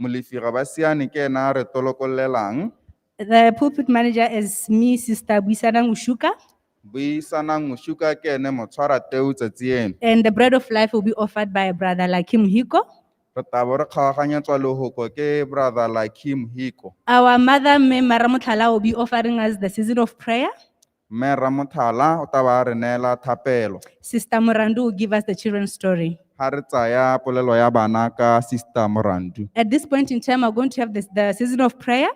Molefi Gabasiane ke ena a re tolokollelang. The pulpit manager is me, Sister Buisana Mushuka. Buisanang Mushuka ke ene motshwara teu tsatsi eno. And the bread of life will be offered by Brother Lakim Hiko. Re tla bo re kgaoganyetswa lehoko ke Brother Lakim Hiko. Our mother, Mme Maramuthala, will be offering us the season of prayer. Mme Ramothala o tla ba a re neela thapelo. Sister Morandu will give us the children's story. Ha re tsaya polelo ya bana ka Sister Morandu. At this point in time, we're going to have the season of prayer.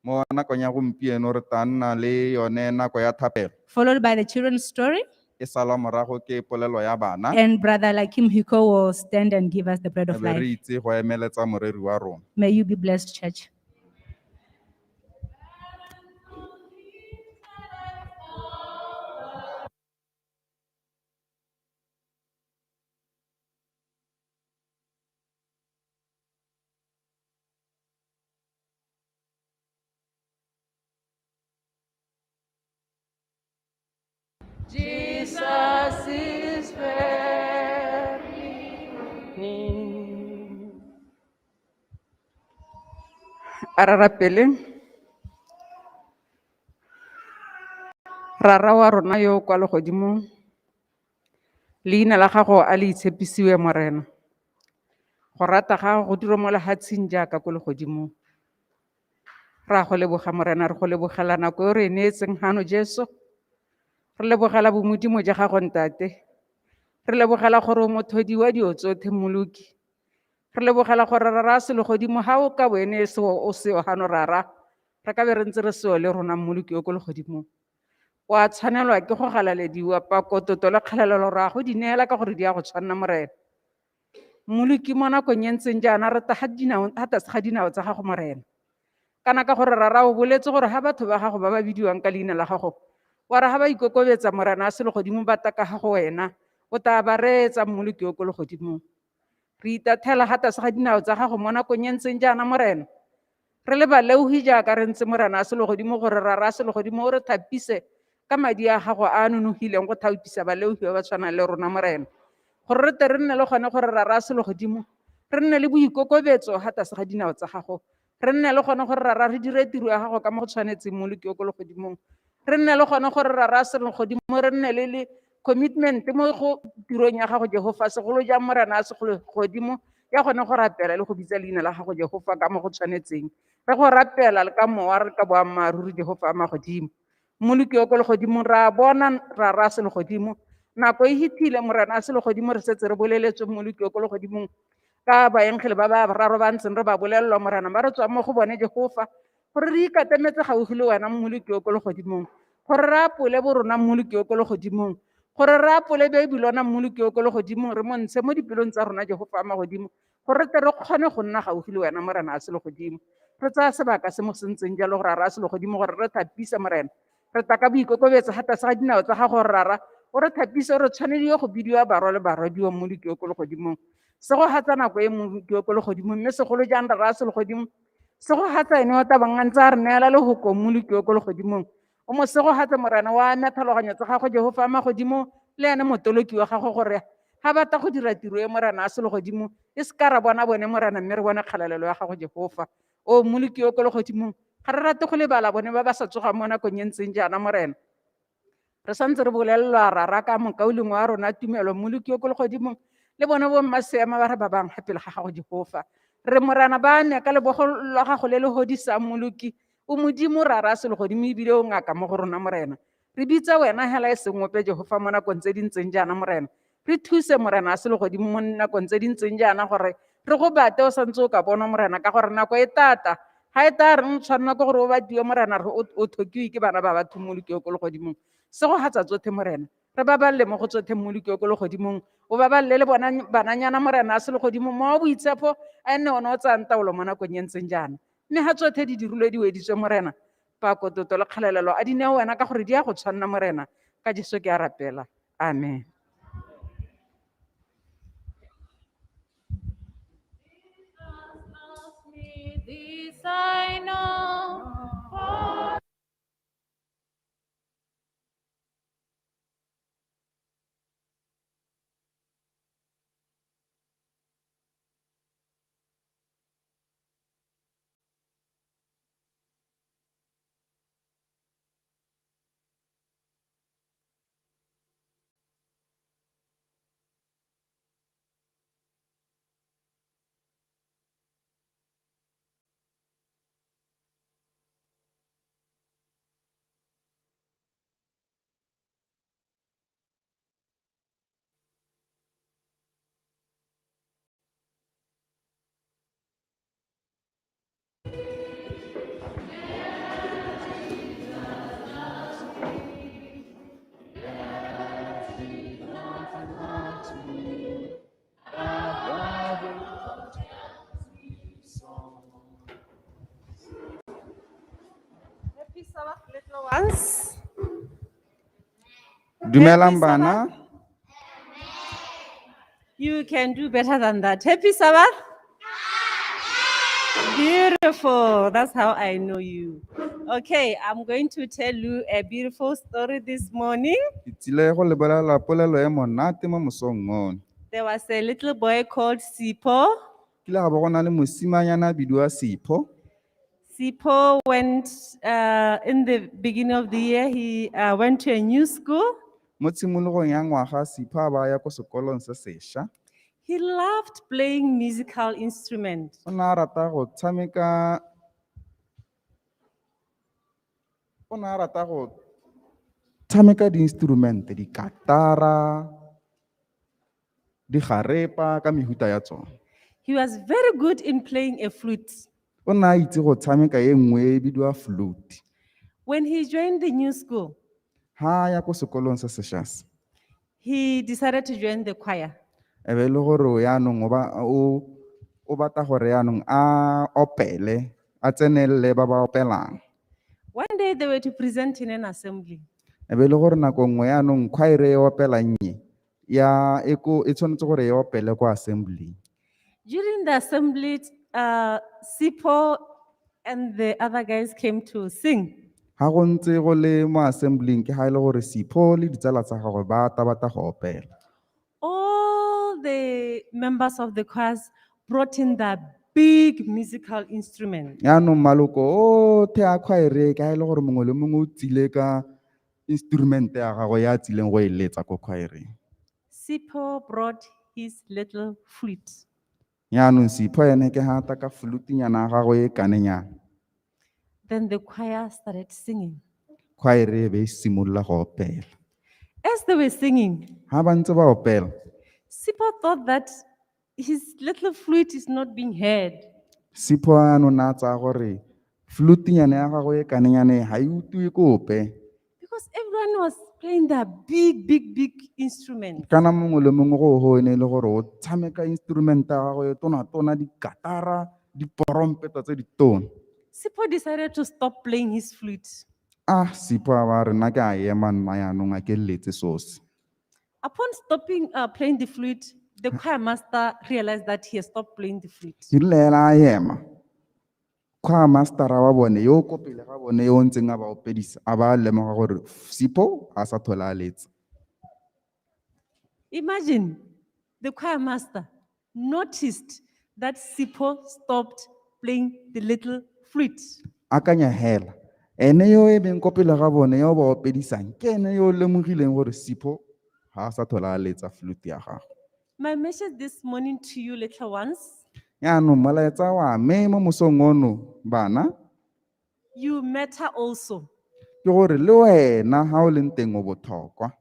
Mo nakong ya gompieno re tla nna le yone nako ya thapelo. Followed by the children's story. E salwa morago ke polelo ya bana. And Brother Lakim Hiko will stand and give us the bread of E be re life. itse go emeletsa moreri wa rona. May you be blessed, church. Jesus is very near. A re rapeleng. Rara wa rona yo o kwa legodimong, leina la gago a le itshepisiwe Morena. Go rata gago go dirwe mo lefatsheng jaaka ko legodimong. Re a go leboga Morena, re go lebogela nako e re e neetseng gano Jesu. Re lebogela bomodimo ja gago ntate. Re lebogela gore o mothodi wa dilo tsotlhe Mmoloki. Re lebogela gore rara selegodimo ha o ka bo ene e seo o seo gano rara, re ka be re ntse re seo le rona Mmoloki o ko legodimong. O a tshwanelwa ke go galalediwa pako, tlotlo le kgalalelo re a go di neela ka gore di a go tshwanna Morena. Mmoloki mo nakong e ntseng jaana re tla ha tlase ga dinao tsa gago Morena. Kana ka gore rara o boletse gore ha batho ba gago ba ba bidiwang ka leina la gago, wa re ha ba ikokobetsa Morena a selegodimo ba tla ka ga go wena, o tla ba reetsa Mmoloki o ko legodimong. Re itathela ha tlase ga dinao tsa gago mo nakong e ntseng jaana Morena. Re le baleogi jaaka re ntse Morena a selegodimo gore rara a selegodimo o re thapise ka madi a gago a a nonofileng go thapisa baleogi ba ba tshwanang le rona Morena. Gore re tle re nne le gone gore rara a selegodimo, re nne le boikokobetso ha tlase ga dinao tsa gago. Re nne le gone gore rara re dire tiro ya gago ka mo go tshwanetseng Mmoloki yo ko legodimong. Re nne le gone gore rara selegodimo re nne le commitment mo go tirong ya gago Jehova, segolo jang Morena a selegodimo ya gone go rapela le go bitsa leina la gago Jehova ka mo go tshwanetseng. Re go rapela le ka mowa re ka boammaaruri Jehova a magodimo. Mmoloki yo ko legodimong ra bona rara selegodimo, nako e fetile Morena a selegodimo re setse re boleletswe Mmoloki yo ko legodimong ka baengele ba ba bararo ba ntseng re ba bolelelwa Morena ba re tswang mo go bone Jehova, gore re ikatametse gaufi le wena Mmoloki yo ko legodimong, gore re apole bo rona Mmoloki yo ko legodimong, gore re apole Babylona Mmoloki yo ko legodimong, re mo ntshe mo dipelong tsa rona Jehova a magodimo, gore re tle re kgone go nna gaufi le wena Morena a selegodimo. Re tsaya sebaka se mo se ntseng jalo gore rara a selegodimo gore re thapise Morena, re tla ka boikokobetso ga tlase ga dinao tsa gago gore rara o re thapise, o re tshwanediwe go bidiwa barwa le barwadiwa Mmoloki yo ko legodimong. Segogatsa nako e Mmoloki yo ko legodimong, mme segolo jang rara a selegodimo, segogatsa ene o tla bang a ntse a re neela lehoko Mmoloki yo ko legodimong. O mo segogatse Morena wa ame tlhaloganyo tsa gago Jehova a magodimo, le ene motoloki wa gago gore ga batla go dira tiro e Morena a selegodimo e se ka ra bona bone Morena, mme re bone kgalalelo ya gago Jehova. O Mmoloki yo ko legodimong, ga re rate go lebala bone ba ba sa tsogang mo nakong e ntseng jaana Morena. Re santse re bolelelwa rara ka mokaulengwe wa rona Tumelo Mmoloki yo ko legodimong, le bone bo mma seema ba re ba bang ga pele ga gago Jehova. Re Morena ba ame ka lebogo la gago le le godisang Mmoloki, o Modimo rara selegodimo ebile o ngaka mo go rona Morena. Re bitsa wena hela e seng ope Jehova mo nakong tse di ntseng jaana Morena. Re thuse Morena a selegodimo mo nakong tse di ntseng jaana gore re go bate o santse o ka bonwa Morena, ka gore nako e tata. Ga e tla reng tshwanela ke gore o batiwe Morena, re o thokiwe ke bana ba batho Mmoloki yo ko legodimong. Segogatsa tsothe Morena, re babalele mo go tsothe Mmoloki yo ko legodimong, o babalele le bona bananyana Morena a selegodimo, mowa o boitshepo a nne one o tsayang taolo mo nakong e ntseng jaana. Mme ga tsothe di dirilwe di weditswe Morena, pako, tlotlo le kgalalelo a di neye wena ka gore di a go tshwanna Morena, ka Jesu ke a rapela. Amen. This I know. Happy Sabbath, little ones. Dumelang bana. You can do better than that. Happy Sabbath. Beautiful. That's how I know you. Okay, I'm going to tell you a beautiful story this morning. Ke tsile go le bolelela polelo e monate mo mosong ono. There was a little boy called Sipho. Kile ga bo go na le mosimanyana a bidiwa Sipho. Sipho went in the beginning of the year, he went to a new school. Mo tshimologong ya ngwaga Sipho a ba ya ko sekolong se sešwa. He loved playing musical instruments. O ne a rata go tshameka, o ne a rata go tshameka di-instrument, dikatara, digarepa ka mehuta ya tsone. He was very good in playing a flute. O ne a itse go tshameka e nngwe e bidiwa flute. When he joined the new school, Ha a ya ko sekolong se sešwa se, he decided to join the choir. E be e le gore yaanong o batla gore yaanong a opele, a tsenelele ba ba opelang. One day they were to present in an assembly. E be e le gore nako nngwe yaanong choir e opelang e, ya, e ko, e tshwanetse gore e opele ko assembly. During the assembly, Sipho and the other guys came to sing. Ha go ntse go le mo assembly ke ha e le gore Sipho le ditsala tsa gagwe ba tla batla go opela. All the members of the choirs brought in their big musical instruments. Yaanong maloko otlhe a khwaere ka e le gore mongwe le mongwe o tsile ka instrumente ya gagwe ya tsileng go e letsa ko khwaereng. Sipho brought his little flute. Yaanong Sipho ene ke ha ta ka flutenyana ya gagwe e kanenyana. Then the choir started singing. Khwaere e be e simolola go opela. As they were singing, Ha ba ntse ba opela, Sipho thought that his little flute is not being heard. Sipho yaanong na tsaya gore flutenyana ya gagwe e kanenyana e ga e utlwe kope. Because everyone was playing their big, big, big instrument. Kana mongwe le mongwe go ho ene e le gore o tshameka instrument ya gagwe e tona-tona, dikatara, diporompeta tse di tona. Sipho decided to stop playing his flute. Ah, Sipho a ba re nna ke a ema nna yaanong a ke letse sosi. Upon stopping playing the flute, the choir master realized that he has stopped playing the flute. Ke rile hela a ema, choir mastera wa bone yo o ko pele ga bone yo o ntseng a ba opedisa a ba lemoga gore Sipho a sa tlhole a letsa. Imagine the choir master noticed that Sipho stopped playing the little flute. Akanya hela, ene yo e beng ko pele ga bone yo o ba opedisang ke ene yo o lemogileng gore Sipho ga a sa tlhole a letsa flute ya gagwe. My message this morning to you little ones, Yaanong molaetsa wa me mo mosong ono bana, you matter also. Ke gore le wena ha o leng teng o botlhokwa.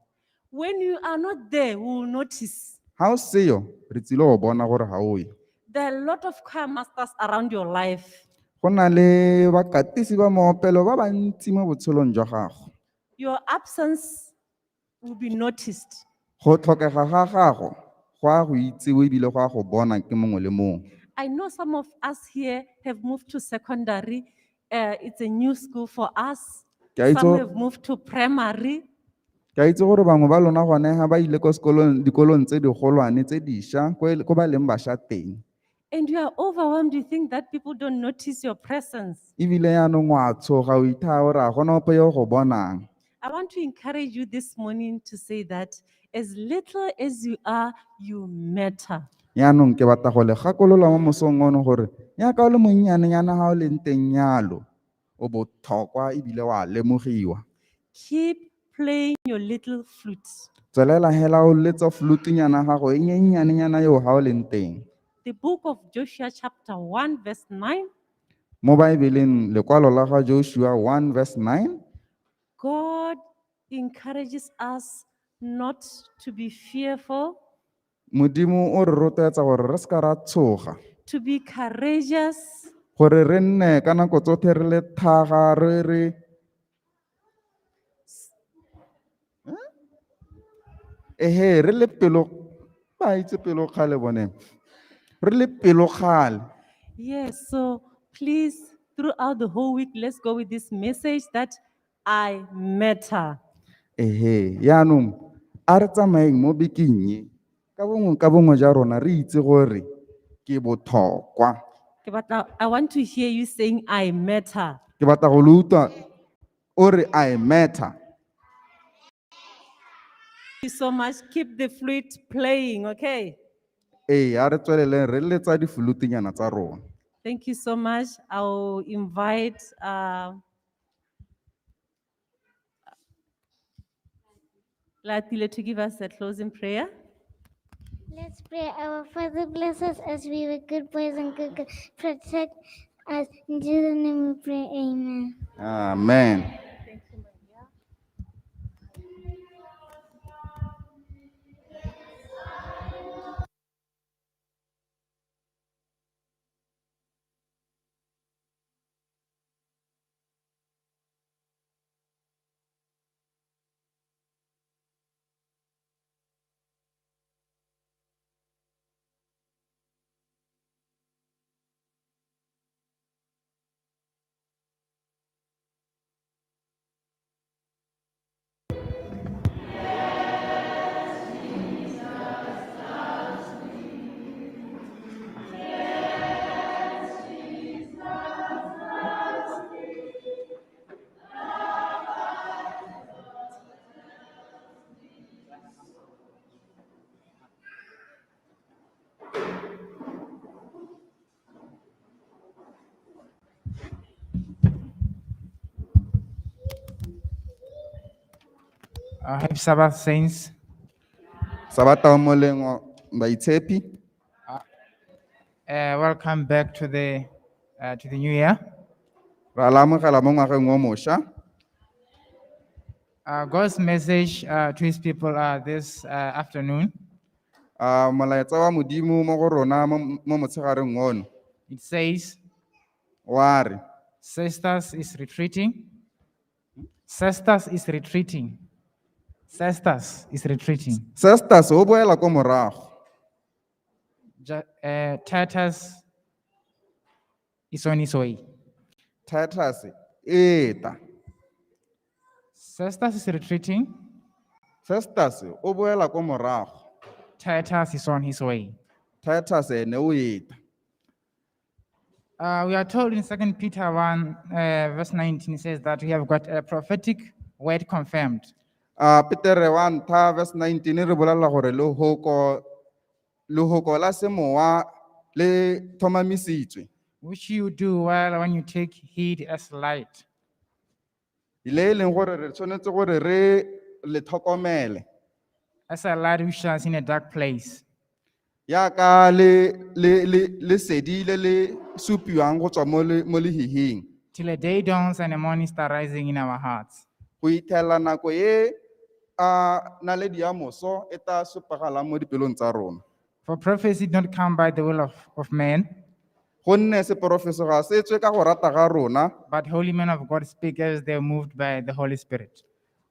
When you are not there, we will notice. Ha o seyo, re tsile go bona gore ha o yo. There are a lot of choir masters around your life. Go na le bakatisi ba moopelo ba bantsi mo botshelong jwa gago. Your absence will be noticed. Go tlhokega ga gago go a go itsewe ebile go a go bona ke mongwe le mongwe. I know some of us here have moved to secondary. It's a new school for us. Ke a itse Some have moved to primary. Ke a itse gore bangwe ba lona gone ha ba ile ko sekolong, dikolong tse digolwane tse dišwa, ko ba leng bašwa teng. And you are overwhelmed. You think that people don't notice your presence. Ebile yaanong wa tshoga, o ithaya gore ga gona ope yo o go bonang. I want to encourage you this morning to say that as little as you are, you matter. Yaanong ke batla go le gakolola mo mosong ono gore jaaka o le monnyanenyana ha o leng teng jalo, o botlhokwa ebile wa lemogiwa. Keep playing your little flute. Tswelela hela o letsa flutenyana gago e nyenyanenyana eo ha o leng teng. The book of Joshua chapter 1 verse 9. Mo Baebeleng lekwalo la ga Joshua 1 verse 9. God encourages us not to be fearful. Modimo o re rotloetsa gore re seka ra tshoga. To be courageous. Gore re nne ka nako tsotlhe re le thaga, re re Ehe, re le pelo, ba itse pelo kgale bone. Re le pelo kgale. Yes, so please, throughout the whole week, let's go with this message that I matter. Ehe, yaanong, a re tsamaeng mo bekeng e, ka bongwe ka bongwe ja rona re itse gore ke botlhokwa. Ke batla, I want to hear you saying I matter. Ke batla go le utlwa o re I matter. Thank you so much. Keep the flute playing, okay? Ee, a re tsweleleng re letsa diflutenyana tsa rona. Thank you so much. I'll invite Latile to give us a closing prayer. Let's pray. Our Father, bless us as we were good boys and good girls. Protect us. In Jesus' name we pray. Amen. Amen. Happy Sabbath, saints. Sabata o molemo baitshepi. Welcome back to the new year. Ra la amogela mo ngwageng o mošwa. God's message to his people this afternoon. Molaetsa wa Modimo mo go rona mo motshegareng ono. It says, Wa re, Cestus is retreating. Cestus is retreating. Cestus is retreating. Cestus o boela ko morago. Titus is on his way. Titus e ta. Cestus is retreating. Cestus o boela ko morago. Titus is on his way. Titus ene o eta. We are told in 2 Peter 1, verse 19, it says that we have got a prophetic word confirmed. Petere wa ntlha verse 19 re bolela gore lehoko la semowa le tlhomamisitswe. Which you do well when you take heed as light. Le e leng gore re tshwanetse gore re le tlhokomele. As a light which shines in a dark place. Yaka le lesedi le le supiwang go tswa mo lehihing. Till a day dawns and a morning star rising in our hearts. Go ithela nako e a naledi ya moso e tla supagalang mo dipelong tsa rona. For prophecy did not come by the will of man. Gonne seporofeso ga se tswe ka go rata ga rona. But holy men of God speak as they are moved by the Holy Spirit.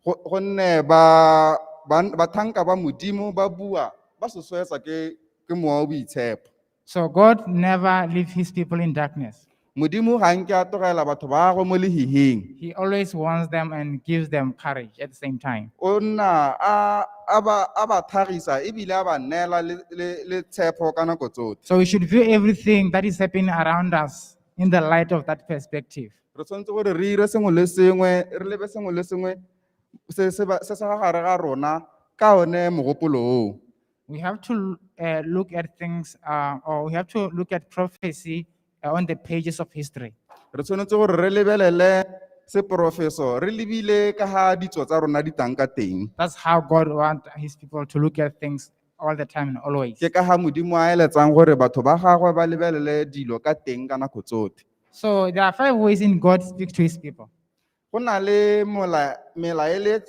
Gonne ba bathanka ba Modimo ba bua ba sosoetsa ke mowa o boitshepo. So God never leaves his people in darkness. Modimo ga nke a tlogela batho ba gagwe mo lehihing. He always warns them and gives them courage at the same time. O nna a ba tlhagisa ebile a ba neela le tshepo ka nako tsotlhe. So we should view everything that is happening around us in the light of that perspective. Re tshwanetse gore re ire sengwe le sengwe, re lebe sengwe le sengwe se se ga gare ga rona ka one mogopolo oo. We have to look at things, or we have to look at prophecy on the pages of history. Re tshwanetse gore re lebelele seporofeso re lebile ka ha ditso tsa rona di tang ka teng. That's how God wants his people to look at things all the time and always. Ke ka ha Modimo a eletsang gore batho ba gagwe ba lebelele dilo ka teng ka nako tsotlhe. So there are 5 ways in God speaks to his people. Go na le mela e le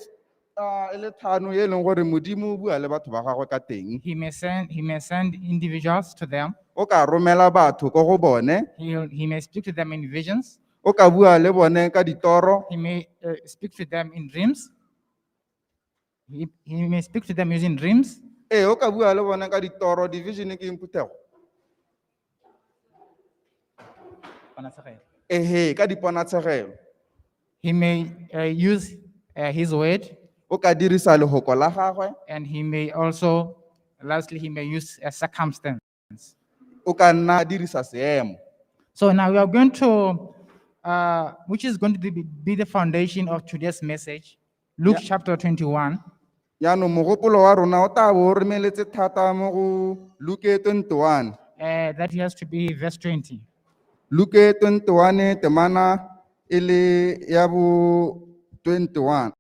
tlhano e leng gore Modimo o bua le batho ba gagwe ka teng. He may send individuals to them. O ka romela batho ko go bone. He may speak to them in visions. O ka bua le bone ka ditoro. He may speak to them in dreams. He may speak to them using dreams. Ee, o ka bua le bone ka ditoro, division ke eng phuthego? Ponatshegelo. Ehe, ka diponatshegelo. He may use his word. O ka dirisa lehoko la gagwe. And he may also, lastly, he may use a circumstance. O ka nna dirisa seemo. So now we are going to, which is going to be the foundation of today's message, Luke chapter 21. Jaanong mogopolo wa rona o tla bo o remeletse thata mo go Luke 21. That has to be verse 20. Luke 21 temana e le ya bo 21.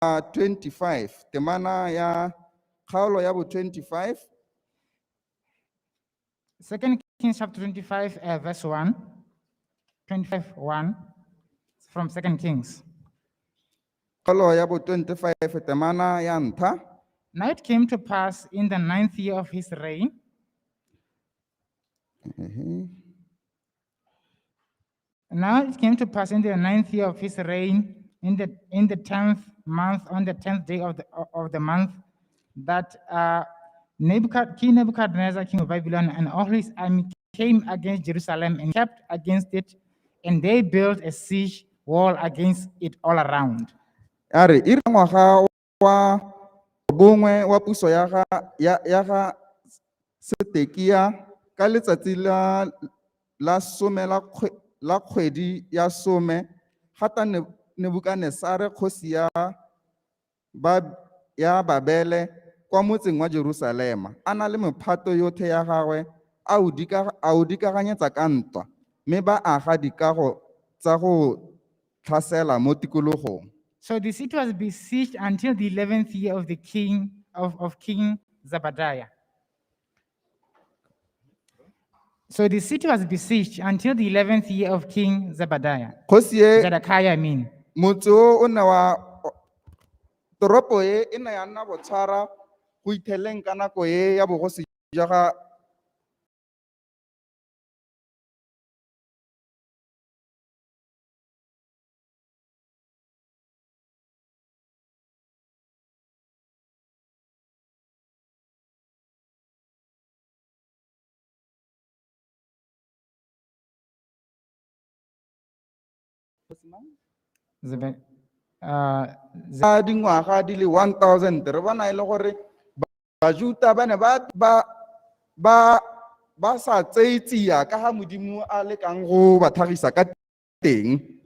25, temana ya kgaolo ya bo 25. 2 Kings chapter 25, verse 1. 25, 1. It's from 2 Kings. Kgaolo ya bo 25 temana ya ntlha. Now it came to pass in the ninth year of his reign, Now it came to pass in the ninth year of his reign, in the 10th month, on the 10th day of the month, that King Nebuchadnezzar, king of Babylon, and all his army came against Jerusalem and kept against it, and they built a siege wall against it all around. A re e re ngwaga wa bongwe wa puso ya ga ya ga Setekia ka letsatsi la some la kgwedi ya some gata Nebukanesare kgosi ya Babele kwa motseng wa Jerusalema a na le mephato yotlhe ya gagwe a o dikaganyetsa ka ntwa mme ba aga dikago tsa go tlhasela mo tikologong. So the city was besieged until the 11th year of the king of King Zebadiah. So the city was besieged until the 11th year of King Zebadiah. Kgosi e Zedekiah, I mean. Motse o o ne wa toropo e e ne ya nna botshwara go itheleng ka nako e ya bogosi jwa ga Ka dingwaga di le 1000 re bona e le gore Bajuta ba ne ba sa tseye tsia ka ga Modimo a lekang go ba tlhagisa ka teng.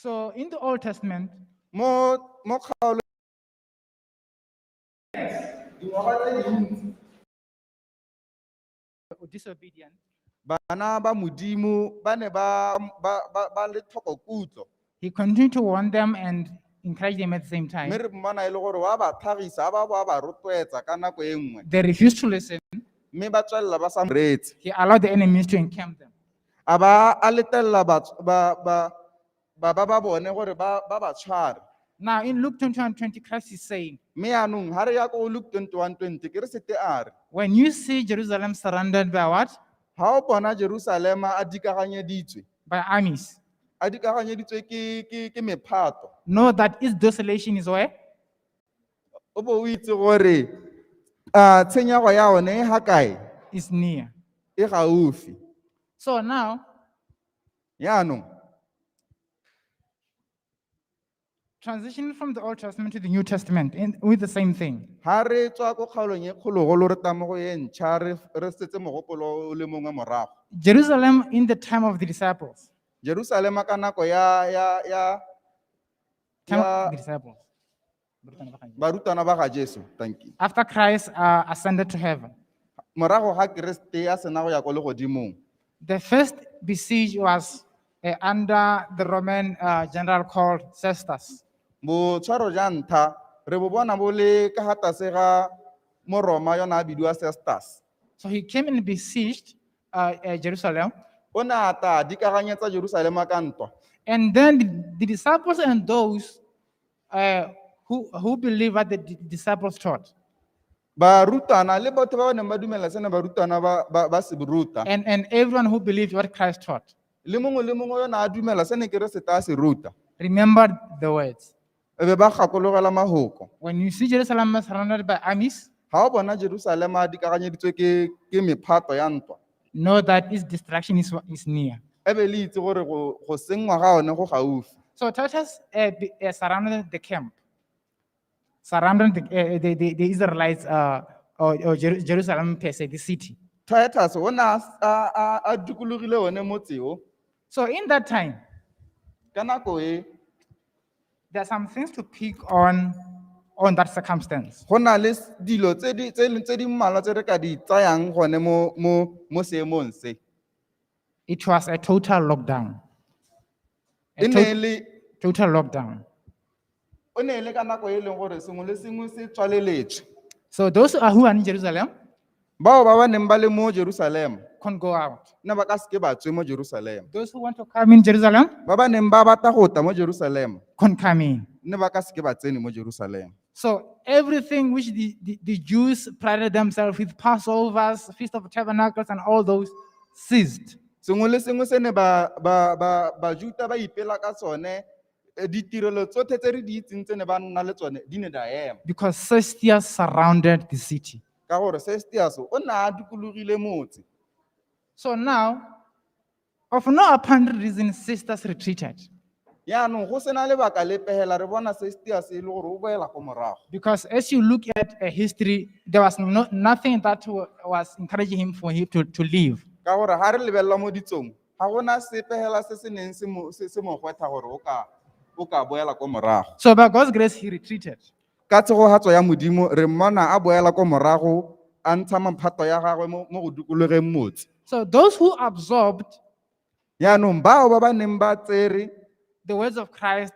So in the Old Testament, Mo mo kgaolong or disobedient, bana ba modimo ba ne ba ba ba ba le tlhoko kutlo he continued to warn them and encourage them at the same time. mme re mmona e le gore wa ba tlhagisa ba bo a ba rotloetsa ka nako e nngwe They refused to listen. mme ba tswelela ba sa reetse He allowed the enemies to encamp them. a ba a letelela ba ba ba ba ba bone gore ba ba ba tshware Now in Luke 21 20, Christ is saying, mme yaanong ga re ya ko Luke 21:20 Keresete a re when you see Jerusalem surrounded by what? ga o bona Jerusalema a dikaganyeditswe By armies. a dikaganyeditswe ke ke ke mephato Know that its desolation is where? o bo o itse gore a tshenyego ya one e ga kae Is near. e gaufi So now, yaanong transitioning from the Old Testament to the New Testament in, with the same thing. ga re tswa ko kgaolong e kgologolo re tla mo go e ntšha re re setse mogopolo o le mongwe morago Jerusalem in the time of the disciples. Jerusalema ka nako ya ya ya Time ya of the disciples. barutwana ba ga Jesu thank you After Christ ascended to heaven, morago ga Keresete a sena go ya ko legodimong the first besiege was under the Roman general called Cestus. botshwaro ja ntlha re bo bona bo le ka ga tlase ga moroma yona a bidiwa Cestus So he came and besieged Jerusalem. o ne a tla dikaganyetsa Jerusalema ka ntwa And then the disciples and those who believe what the disciples taught, barutwana le batho ba ba neng ba dumela sene barutwana ba ba ba se ruta and everyone who believed what Christ taught, le mongwe le mongwe yo ne a dumela se ne Keresete a se ruta remembered the words. e be ba gakologela mahoko When you see Jerusalem surrounded by armies, ga o bona Jerusalema a dikaganyeditswe ke ke mephato ya ntwa know that its destruction is near. e be le itse gore go go senngwa ga one go gaufi So Titus surrounded the camp, surrounded the Israelites or Jerusalem per se, the city. Titus o ne a s- a a- a dikologile one motse o So in that time, ka nako e there are some things to pick on that circumstance. go na le dilo tse di tse tse di mmalwa tse re ka di tsayang gone mo mo mo seemong se It was a total lockdown. A e ne e le total lockdown. o ne e le ka nako e leng gore sengwe le sengwe se tswaleletswe So those who are in Jerusalem bao ba ba neng ba le mo Jerusalema can't go out. ne ba ka seke ba tswe mo Jerusalema Those who want to come in Jerusalem ba ba neng ba batla go tla mo Jerusalema can't come in. ne ba ka seke ba tsene mo Jerusalema So everything which the Jews prided themselves with, Passovers, Feast of Tabernacles, and all those ceased. Sengwe le sengwe se ne ba ba ba Bajuta ba ipela ka tsone ditirelo tsotlhe tse re di itseng tse ne ba nna le tsone di ne di a ema Because Cestius surrounded the city. Ka gore Cestius o ne a dikologile motse So now, of no apparent reason, Cestius retreated. Yaanong go sena lebaka lepe hela re bona Cestius e le gore o boela ko morago Because as you look at a history, there was nothing that was encouraging him for him to leave. Ka gore ga re lebelela mo ditsong ga gona sepe hela se se neng se mo se se mo gwetlha gore o ka o ka boela ko morago So by God's grace, he retreated. Ka tshegogatso ya modimo re mmona a boela ko morago a ntsha maphato ya gagwe mo mo go dikologeng motse So those who absorbed yaanong bao ba ba neng ba tsere the words of Christ,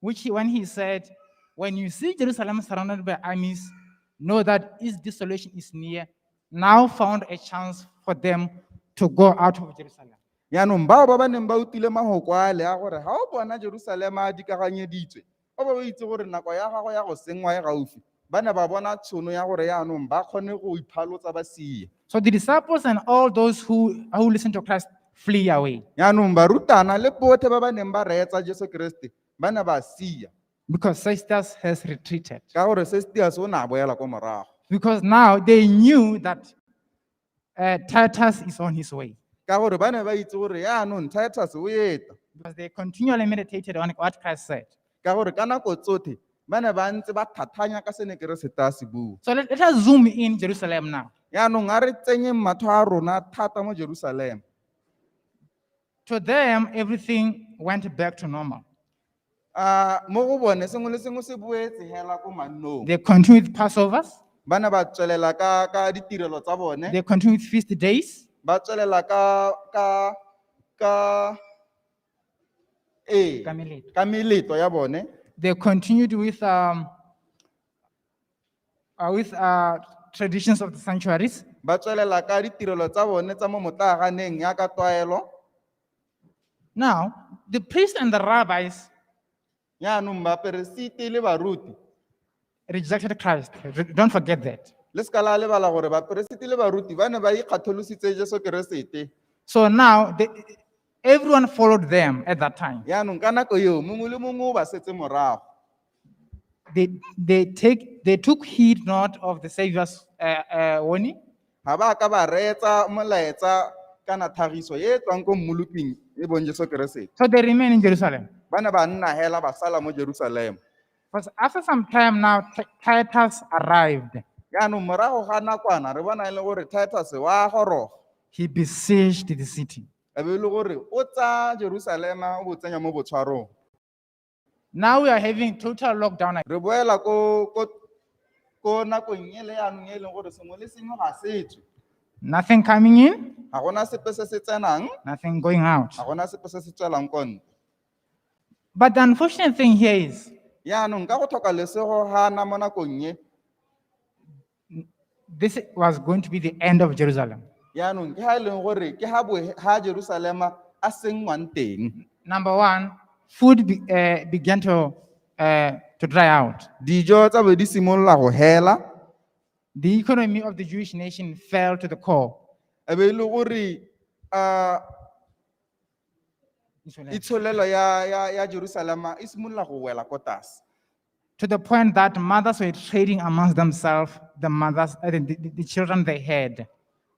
which he, when he said, when you see Jerusalem surrounded by armies, know that its desolation is near, now found a chance for them to go out of Jerusalem. Yaanong bao ba ba neng ba utlwile mahoko ale a gore ga o bona Jerusalema a dikaganyeditswe o ba ba itse gore nako ya gago ya go senngwa e gaufi ba ne ba bona tšhono ya gore yaanong ba kgone go iphalotsa ba sie So the disciples and all those who listened to Christ flee away. Yaanong barutwana le botlhe ba ba neng ba reetsa Jesu Keresete ba ne ba sia Because Cestius has retreated. Ka gore Cestius o ne a boela ko morago Because now they knew that Titus is on his way. Ka gore ba ne ba itse gore yaanong Titus o eta Because they continually meditated on what Christ said. Ka gore ka nako tsotlhe ba ne ba ntse ba thathanya ka se ne Keresete a se bua So let us zoom in Jerusalem now. Yaanong a re tsenyeng matlho a rona thata mo Jerusalem To them, everything went back to normal. A mo go bone sengwe le sengwe se boetse hela ko mannong. They continued with Passovers. Ba ne ba tswelela ka ka ditirelo tsa bone. They continued with feast days. Ba tswelela ka ka ka ee Ka meletlo. ka meletlo ya bone. They continued with traditions of the sanctuaries. Ba tswelela ka ditirelo tsa bone tsa mo motlaaganeng ya ka tlwaelo. Now, the priests and the rabbis Yaanong baperesiti le baruti rejected Christ. Don't forget that. Le seka la lebala gore baperesiti le baruti ba ne ba ikgatholositse Jesu Keresete. So now everyone followed them at that time. Yaanong ka nako eo mongwe le mongwe o ba setse morago. They took heed not of the Savior's warning. Ga ba ka ba reetsa molaetsa kana thagiso e e tswang ko mmoloking e bong Jesu Keresete. So they remain in Jerusalem. Ba ne ba nna hela ba sala mo Jerusalem. But after some time now, Titus arrived. Yaanong morago ga nakwana re bona e le gore Titus wa goroga. He besieged the city. A be e le gore o tsaya Jerusalema o bo tsenya mo botshwarong. Now we are having total lockdown. Re boela ko ko ko nakong e le yaanong e leng gore sengwe le sengwe ga se tswe. Nothing coming in. Ga gona sepe se se tsenang. Nothing going out. Ga gona sepe se se tswelang ko ntle. But the unfortunate thing here is, Yaanong ka go tlhoka lesego ga na mo nakong e, this was going to be the end of Jerusalem. Yaanong ke ha e leng gore ke ha bo ha Jerusalema a senngwang teng. Number one, food began to dry out. Dijo tsa be di simolola go hela. The economy of the Jewish nation fell to the core. E be e le gore, itsholelo ya, ya, ya Jerusalema e simolola go wela ko tlase. To the point that mothers were trading amongst themselves the mothers, the children they had.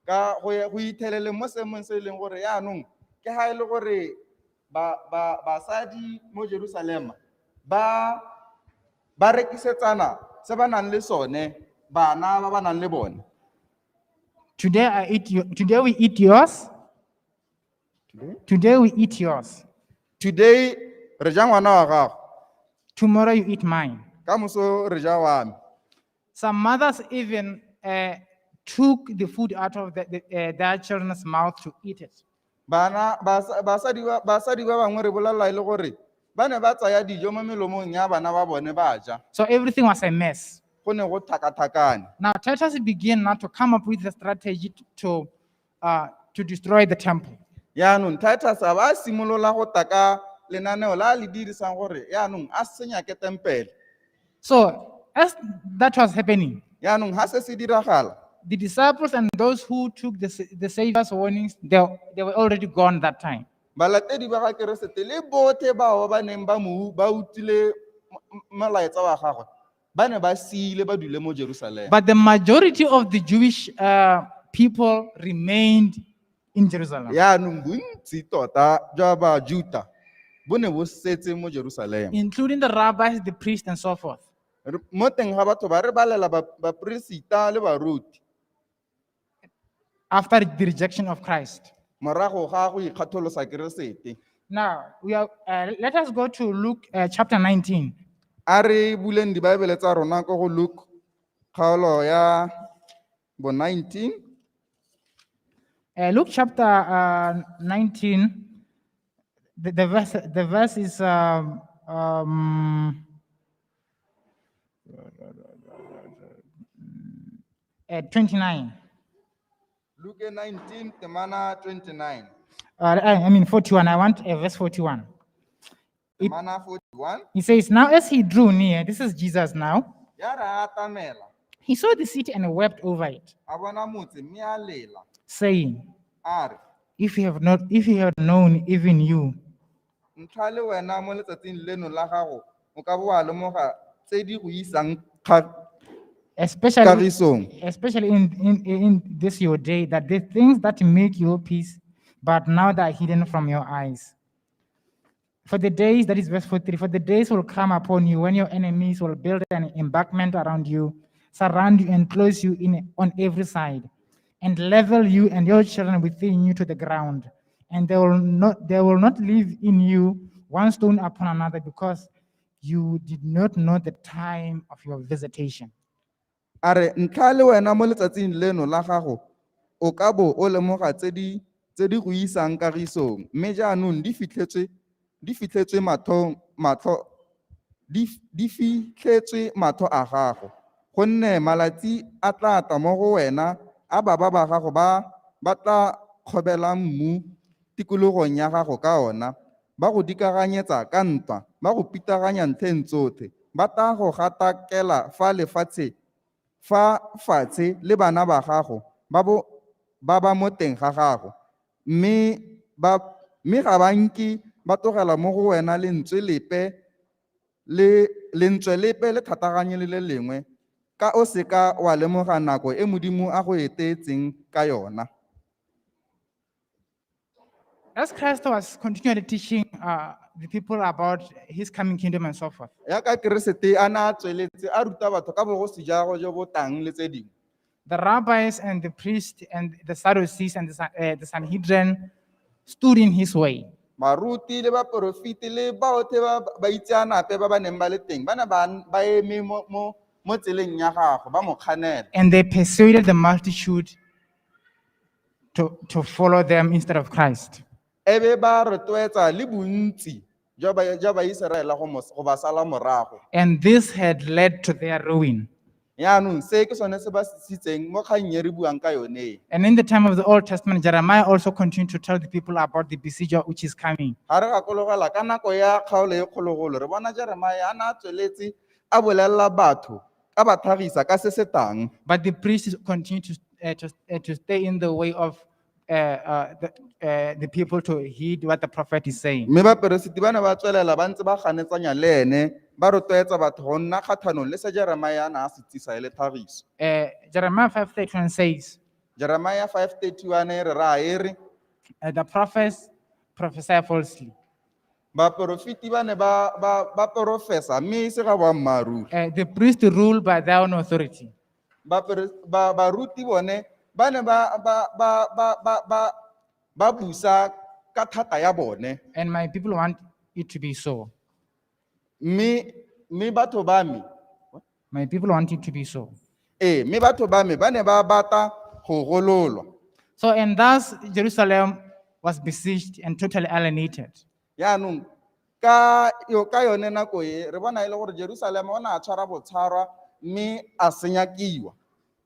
Ka go ya, go ithelele mo seemong se e leng gore yaanong ke ha e le gore ba, ba, basadi mo Jerusalema ba, ba rekisetsana se ba nang le sone, bana ba ba nang le bone. Today I eat you, today we eat yours. Today? Today we eat yours. Today re ja ngwana wa gago. Tomorrow you eat mine. Ka moso re ja wa me. Some mothers even took the food out of their children's mouth to eat it. Bana, basadi ba, basadi ba bangwe re bolela e le gore ba ne ba tsaya dijo mo melomong ya bana ba bone ba ja. So everything was a mess. Go ne go tlhakatlhakane. Now Titus began now to come up with a strategy to destroy the temple. Yaanong Titus a ba simolola go taka lenaneo la le dirisang gore yaanong a senyake tempele. So as that was happening, Yaanong ha se se diragala, the disciples and those who took the Savior's warnings, they were already gone that time. Balatedi ba ga Keresete le bothe bao ba neng ba mo ba utlwile molaetsa wa gagwe, ba ne ba siile ba dule mo Jerusalem. But the majority of the Jewish people remained in Jerusalem. Yaanong bontsi tota jwa Bajuta bo ne bo setse mo Jerusalem. Including the rabbis, the priests, and so forth. Mo teng ga batho ba re balela baperesita le baruti. After the rejection of Christ. Morago ga go ikgatholosa Keresete. Now, let us go to Luke chapter 19. A re buleng dibaebele tsa rona ko go Luke kgaolo ya bo 19. Luke chapter 19, the verse is 29. Luke 19, temana 29. I mean 41. I want verse 41. Temana 41. He says, now as he drew near, this is Jesus now. Ya re a atamela. He saw the city and wept over it, A bona motse mme a lela. saying, A re, if you have not, if you had known, even you, Ntlha le wena mo letsatsing leno la gago, o ka bo wa lemoga tse di go isang kagisong. especially in this your day, that the things that make your peace, but now they are hidden from your eyes. For the days, that is verse 43, for the days will come upon you when your enemies will build an embankment around you, surround you and close you in on every side, and level you and your children within you to the ground. And they will not leave in you one stone upon another, because You did not know the time of your visitation. A re ntlha le wena mo letsatsing leno la gago o ka bo o lemoga tse di tse di go isang kagisong mme jaanong di fitlhetswe di fitlhetswe matlho matlho di di fitlhetswe matlho a gago gonne malatsi a tla tla mo go wena a baba ba gago ba ba tla kgobelang mmu tikologong ya gago ka ona ba go dikaganyetsa ka ntwa ba go pitaganya ntlheng tsotlhe ba tla go gatakela fa lefatshe fa fatshe le bana ba gago ba bo ba ba mo teng ga gago mme ba mme ga ba nke ba tlogela mo go wena lentswe lepe le lentswe lepe le thataganye le le lengwe ka o seka wa lemoga nako e modimo a go etetseng ka yona. As Christ was continually teaching the people about his coming kingdom and so forth. Ya ka Keresete a na a tsweletse a ruta batho ka bogosi jwa gagwe jo bo tang le tse dingwe. The rabbis and the priests and the Sadducees and the Sanhedrin stood in his way. Baruti le baporofiti le baothe ba baitseanape ba ba neng ba le teng ba ne ba ba eme mo mo mo tseleng ya gagwe ba mo kganela. And they persuaded the multitude to follow them instead of Christ. E be ba rotloetsa le bontsi jwa ba jwa Baiseraele go mo go ba sala morago. And this had led to their ruin. Yaanong se ke sone se ba se sitseng mo kgang e re buang ka yone. And in the time of the Old Testament, Jeremiah also continued to tell the people about the besieger which is coming. Ga re gakologela ka nako ya kgaolo e kgologolo re bona Jeremiah a na a tsweletse a bolelela batho ka ba tlhagisa ka se se tang. But the priests continued to stay in the way of the people to heed what the prophet is saying. Mme baperesiti ba ne ba tswelela ba ntse ba ganetsanya le ene ba rotloetsa batho go nna kgatlhanong le se Jeremiah a na a se tsisa e le tlhagiso. Jeremiah 5:31 says, Jeremiah 5:31 e re raya e re, the prophets prophesy falsely. Baporofiti ba ne ba ba ba porofesa mme e se ga boammaaruri. The priests rule by their own authority. Bapere- ba baruti bone ba ne ba ba ba ba ba ba ba busa ka thata ya bone. And my people want it to be so. Mme mme batho ba me. My people want it to be so. Ee, mme batho ba me ba ne ba batla go gololwa. So, and thus Jerusalem was besieged and totally alienated. Yaanong ka yo ka yone nako e re bona e le gore Jerusalem o ne a tshwara botshwarwa mme a senyakiwa.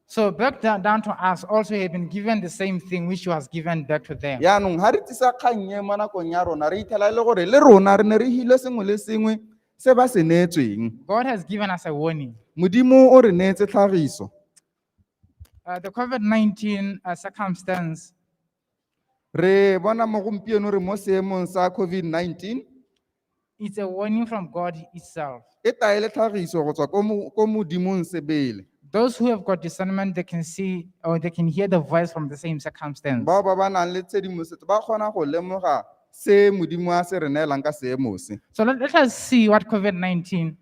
So back down to us also have been given the same thing which was given back to them. Yaanong ha re tsisa kgang e mo nakong ya rona re ithela e le gore le rona re ne re hile sengwe le sengwe se ba se neetsweng. God has given us a warning. Modimo o re neetse tlhagiso. The COVID-19 circumstance. Re bona mo gompieno re mo seemong sa COVID-19. It's a warning from God itself. E taele tlhagiso go tswa ko mo ko modimong sebele. Those who have got discernment, they can see or they can hear the voice from the same circumstance. Bao ba ba nang le tshedimosetso ba kgona go lemoga se modimo a se re neelang ka seemo se. So let us see what COVID-19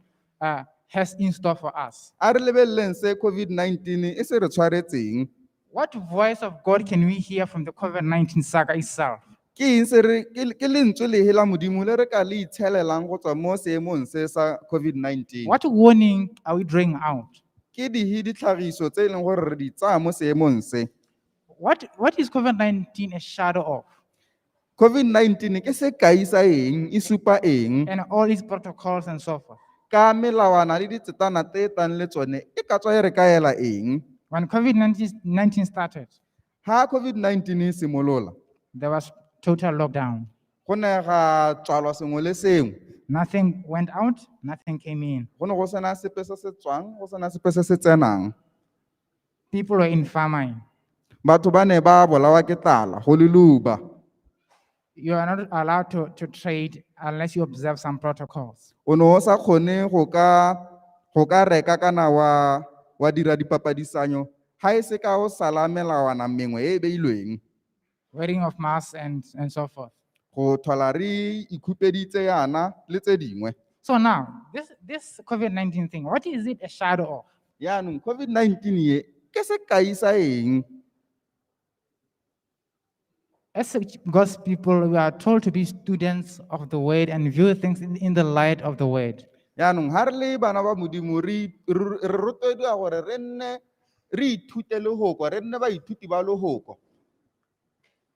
has in store for us. A re lebeleleng se COVID-19 e se re tshwaretseng. What voice of God can we hear from the COVID-19 saga itself? Ke eng se re ke ke lentswe lehe la modimo le re ka le itshelelang go tswa mo seemong se sa COVID-19? What warning are we drawing out? Ke dihe ditlhagiso tse e leng gore re di tsaya mo seemong se? What is COVID-19 a shadow of? COVID-19 ke sekai sa eng, e supa eng? And all its protocols and so forth. Ka melawana le ditsetana tse e tlang le tsone e ka tswa e re kaela eng? When COVID-19 started, Ha COVID-19 e simolola, there was total lockdown. Go ne ga tswalwa sengwe le sengwe. Nothing went out, nothing came in. Go ne go sena sepe se se tswang, go sena sepe se se tsenang. People were in famine. Batho ba ne ba bolawa ke tlala, go le leuba. You are not allowed to trade unless you observe some protocols. O ne o sa kgone go ka go ka reka kana wa wa dira dipapadisanyo ha e se ka o sala melawana mengwe e e beilweng. Wearing of masks and so forth. Go tlhola re ikhupeditse yana le tse dingwe. So now, this COVID-19 thing, what is it a shadow of? Yaanong COVID-19 e ke sekai sa eng? As God's people, we are told to be students of the word and view things in the light of the word. Yaanong ha re le bana ba Modimo re re rotloediwa gore re nne re ithute lehoko, re nne baithuti ba lehoko.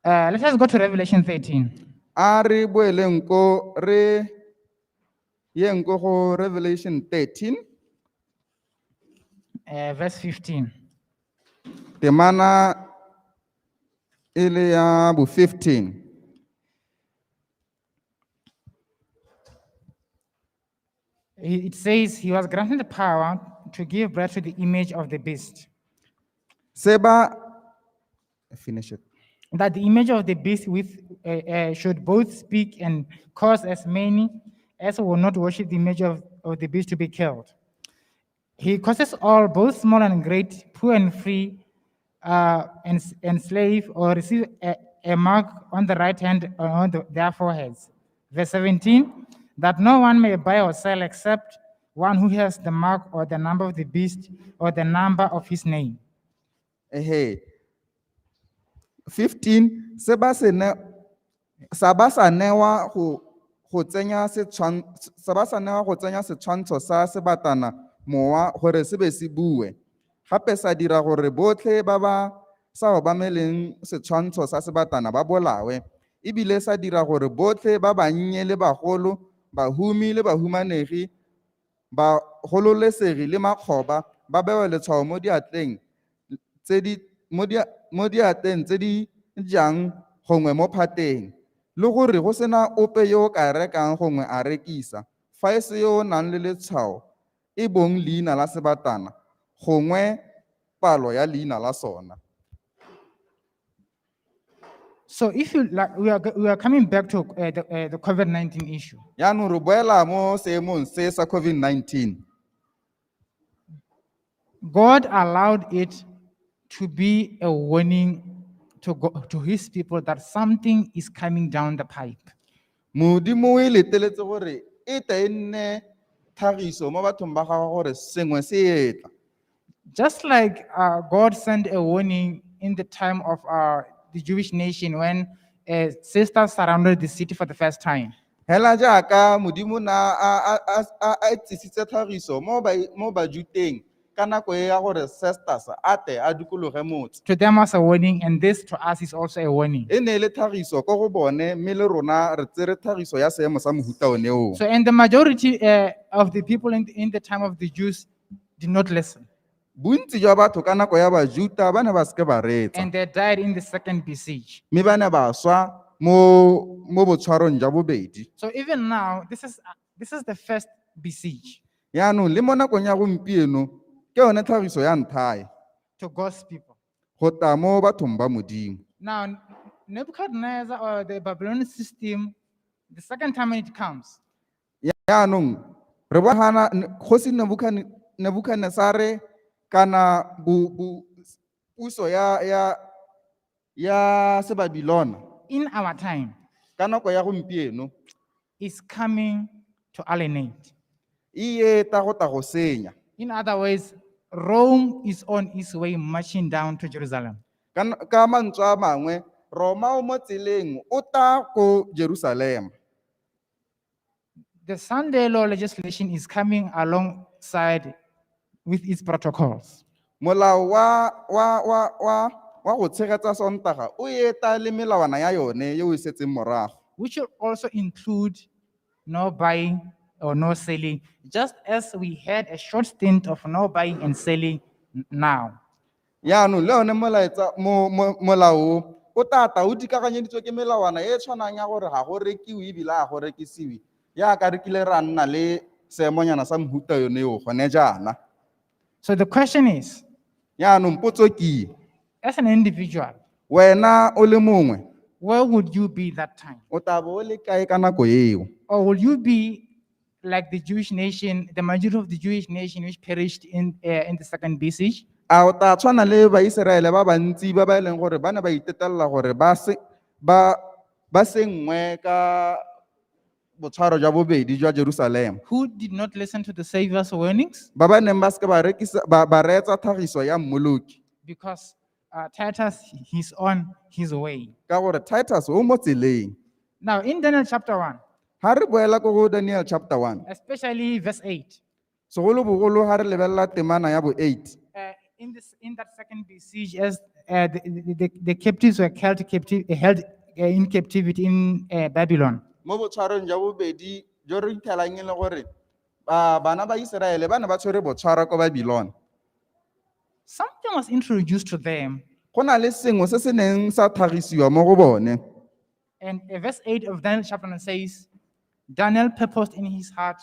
Let us go to Revelation 13. A re boeleng ko re yeng ko go Revelation 13. Verse 15. Temana e le ya bo 15. It says he was granted the power to give birth to the image of the beast. Seba, finish it. That the image of the beast with should both speak and cause as many as will not worship the image of the beast to be killed. He causes all, both small and great, poor and free, and slave, or receive a mark on the right hand or on their foreheads. Verse 17, that no one may buy or sell except one who has the mark or the number of the beast or the number of his name. Ehe. 15, se ba se ne, sa ba sa newa go, go tsenya setshwan-, sa ba sa newa go tsenya setshwantsho sa sebatana mowa gore se be se bue. Gape sa dira gore botlhe ba ba sa obameleng setshwantsho sa sebatana ba bolawe. Ebile sa dira gore botlhe ba bannye le bagolo, bahumi le bahumanegi, ba gololesegi le makgoba, ba bewe letshwao mo diatleng tse di, mo dia-, mo diatleng tse di jang gongwe mo phateng, le gore go sena ope yo o ka rekang gongwe a rekisa, fa e se yo o nang le letshwao, e bong leina la sebatana, gongwe palo ya leina la sona. So if you like, we are coming back to the COVID-19 issue. Jaanong re boela mo seemong se sa COVID-19. God allowed it to be a warning to his people that something is coming down the pipe. Modimo o e leteletse gore e tle e nne tlhagiso mo bathong ba gagwe gore sengwe se etla. Just like God sent a warning in the time of the Jewish nation when sisters surrounded the city for the first time. Hela jaaka Modimo na a tsisitse tlhagiso mo Bajuteng ka nako e ya gore sisters a tle a dikologe motse. To them was a warning, and this to us is also a warning. E ne e le tlhagiso ko go bone, mme le rona re tsere tlhagiso ya seemo sa mohuta one oo. So, and the majority of the people in the time of the Jews did not listen. Bontsi jwa batho ka nako ya Bajuta ba ne ba seke ba reetsa. And they died in the second besiege. Mme ba ne ba swa mo botshwarong jwa bobedi. So even now, this is the first besiege. Jaanong le mo nakong ya gompieno, ke yone tlhagiso ya ntlha e. To God's people. Go tla mo bathong ba Modimo. Now, Nebuchadnezzar or the Babylonian system, the second time when it comes. Jaanong, re bona kgosi Nebuchadnezzar kana puso ya Sebabilona. In our time. Ka nako ya gompieno. Is coming to alienate. E eta go tla go senya. In other words, Rome is on its way marching down to Jerusalem. Ka mantswe a mangwe, Roma o mo tseleng o tla ko Jerusalem. The Sunday law legislation is coming alongside with its protocols. Molao wa go tshegetsa Sontaga o eta le melawana ya yone yo e setseng morago. Which will also include no buying or no selling, just as we had a short stint of no buying and selling now. Jaanong le one molaetsa, molao o, o tata o dikaganyeditswe ke melawana e e tshwanang ya gore ga go rekiwe ebile ga go rekisiwe, jaaka re kile ra nna le seemonyana sa mohuta yone eo gone jaana. So the question is, Jaanong potso ke e, as an individual, wena o le mongwe, where would you be that time? O tla bo o le kae ka nako eo? Or will you be like the Jewish nation, the majority of the Jewish nation which perished in the second besiege? A o tla tshwana le Baiseraele ba bantsi ba ba e leng gore ba ne ba itetelela gore ba sengwe ka botshwaro jwa bobedi jwa Jerusalem. Who did not listen to the Savior's warnings? Ba ba neng ba seke ba rekisa, ba reetsa tlhagiso ya Mmoloki. Because Titus, he's on his way. Ka gore Titus o mo tseleng. Now in Daniel chapter 1. Ga re boela ko go Daniel chapter 1, especially verse 8. Segolobogolo ga re lebelela temana ya bo 8. In that second besiege, as the captives were held, captive, held in captivity in Babylon. Mo botshwarong jwa bobedi jo re fitlhelang e le gore bana ba Iseraele ba ne ba tshwere botshwarwa ko Babylon. Something was introduced to them. Go na le sengwe se se neng sa tlhagisiwa mo go bone. And verse 8 of Daniel chapter 1 says, Daniel purposed in his heart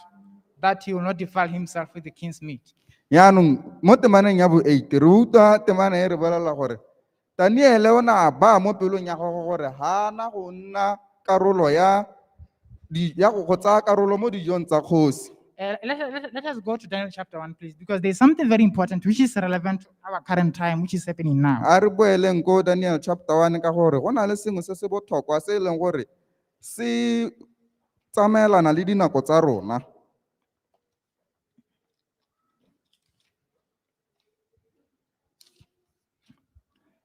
that he will not defile himself with the king's meat. Yaanong mo temaneng ya bo 8 re utlwa temana e re bolela gore Daniele o ne a baya mo pelong ya gagwe gore ga ana go nna karolo ya ya go tsaya karolo mo dijong tsa kgosi. Let us go to Daniel chapter 1, please, because there's something very important which is relevant to our current time, which is happening now. A re boeleng ko Daniel chapter 1 ka gore go na le sengwe se se botlhokwa se e leng gore se tsamaelana le dinako tsa rona.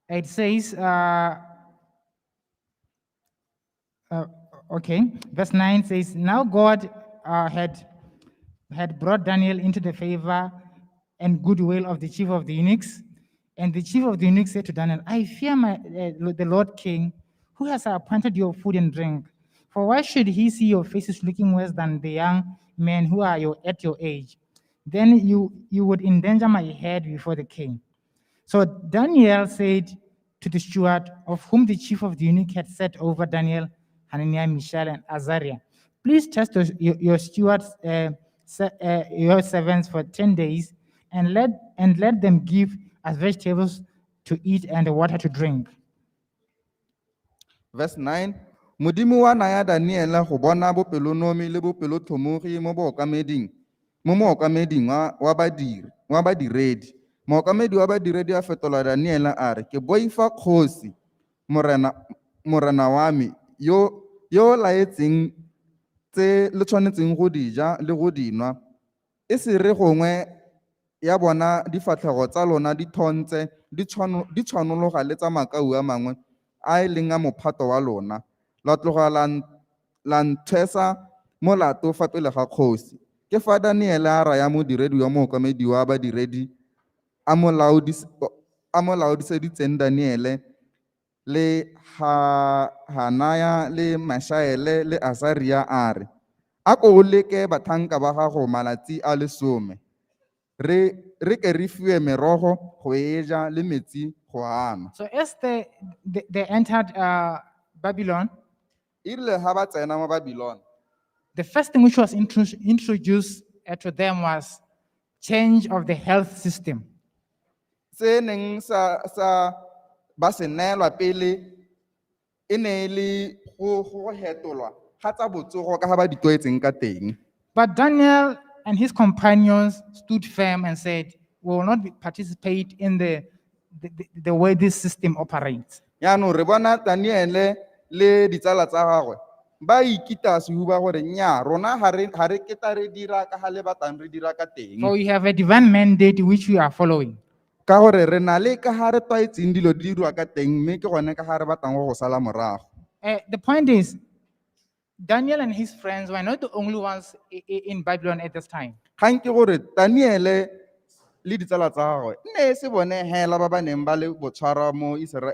It says, okay, verse 9 says, Now God had brought Daniel into the favor and goodwill of the chief of the eunuchs. And the chief of the eunuchs said to Daniel, I fear the Lord King, who has appointed your food and drink. For why should he see your faces looking worse than the young men who are at your age? Then you would endanger my head before the king. So Daniel said to the steward, of whom the chief of the eunuch had set over Daniel, Hananiah, Mishael, and Azariah, please test your stewards, your servants for 10 days, and let them give us vegetables to eat and water to drink. Verse 9, Modimo wa naya Daniele go bona bopelonomi le bopelotlhomogi mo bookameding, mo mookameding wa badiri, wa badiredi. Mookamedi wa badiredi a fetola Daniele a re, Ke boifa kgosi, morena wa me, yo laetseng tse le tshwanetseng go di ja le go di nwa. E se re gongwe ya bona difatlhego tsa lona di thontse, di tshwanologa le tsa makau a mangwe a e leng a mophato wa lona. La tloga la nthwesa molato fa pele ga kgosi. Ke fa Daniele a raya modiredi wa mookamedi wa badiredi a mo a mo laodiseditseng Daniele le Hanaya le Mishaele le Azaria a re, A ko o leke batlhanka ba gago malatsi a le 10, re ke re fiwe merogo go e ja le metsi go a nwa. So as they entered Babylon, E rile ha ba tsena mo Babylon, the first thing which was introduced to them was change of the health system. Se neng sa ba se neelwa pele e ne e le go hetolwa ga tsa botsogo ka ga ba di tlwaetseng ka teng. But Daniel and his companions stood firm and said, We will not participate in the way this system operates. Yaanong re bona Daniele le ditsala tsa gagwe ba ikita sehuba gore nnyaa, rona ga re ketla re dira ka ga le batlang re dira ka teng. For we have a divine mandate which we are following. Ka gore re na le ka ga re tlwaetseng dilo di dirwa ka teng, mme ke gone ka ga re batlang go go sala morago. The point is, Daniel and his friends were not the only ones in Babylon at this time. Kgang ke gore Daniele le ditsala tsa gagwe ne e se bone hela ba ba neng ba le botshwarwa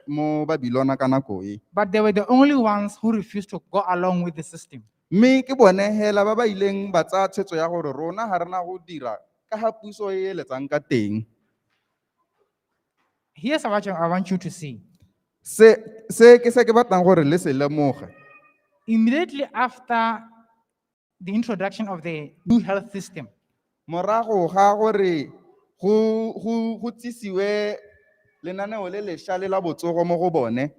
mo Babylona ka nako e. But they were the only ones who refused to go along with the system. Mme ke bone hela ba ba ileng ba tsaya tshwetso ya gore rona ga rena go dira ka ga puso e eletsang ka teng. Here's what I want you to see. Se ke se ke batlang gore le se lemoge. Immediately after the introduction of the new health system, Morago ga gore go tsisiwe lenaneo le lešwa le la botsogo mo go bone.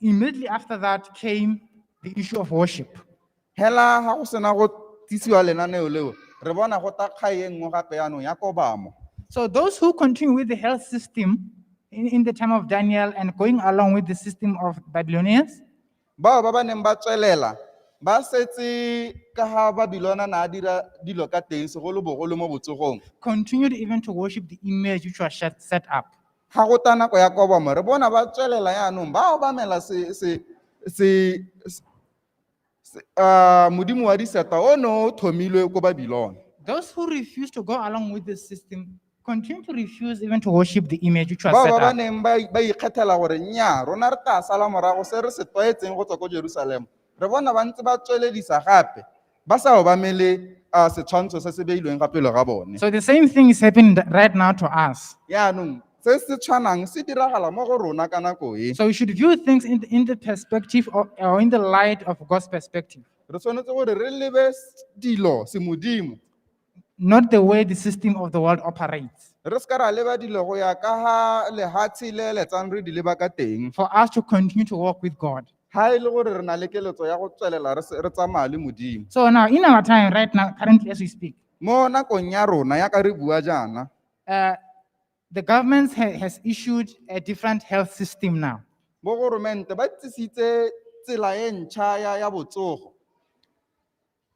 Immediately after that came the issue of worship. Hela ha go sena go tsisiwa lenaneo leo, re bona go tla kgang e nngwe gape jaanong ya kobamo. So those who continue with the health system in the time of Daniel and going along with the system of Babylonians, Bao ba ba neng ba tswelela ba setse ka ga Babylona na a dira dilo ka teng segolobogolo mo botsogong. Continued even to worship the image which was set up. Ga go ta nako ya kobamo re bona ba tswelela jaanong ba obamela Modimo wa diseta o ne o thomilwe ko Babilone. Those who refuse to go along with this system continue to refuse even to worship the image which was Bao set ba ba up. neng ba ikgethela gore nnyaa rona re tla sala morago se re se tlwaetseng go tswa ko Jerusalema, re bona ba ntse ba tsweledisa gape ba sa obamele setshwantsho se se beilweng ga pele ga bone. So the same thing is happening right now to us. Yaanong se se tshwanang se diragala mo go rona ka nako e. So we should view things in the perspective or in the light of God's perspective. Re tshwanetse gore re lebe dilo semodimo. Not the way the system of the world operates. Re seka ra leba dilo go ya ka ha lehatshe le eletsang re di leba ka teng. For us to continue to walk with God. Ha e le gore re na le keletso ya go tswelela re tsamaya le Modimo. So now in our time right now, currently as we speak. Mo nakong ya rona ya ka re bua jaana. The government has issued a different health system now. Bo goromente ba tsisitse tsela e ntšha ya botsogo.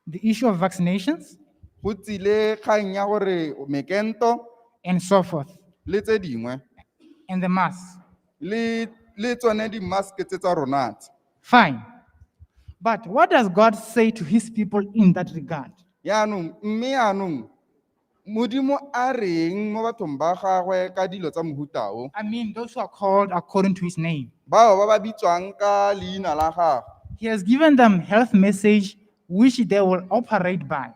The issue of vaccinations. Go tsile kgang ya gore mekento. And so forth. Le tse dingwe. And the mask. Le tsone di-mask tse tsa rona tse. Fine. But what does God say to his people in that regard? Yaanong, mme yaanong, Modimo a reng mo bathong ba gagwe ka dilo tsa mohuta o? I mean, those who are called according to his name. Bao ba ba bitswang ka leina la gagwe. He has given them health message which they will operate by.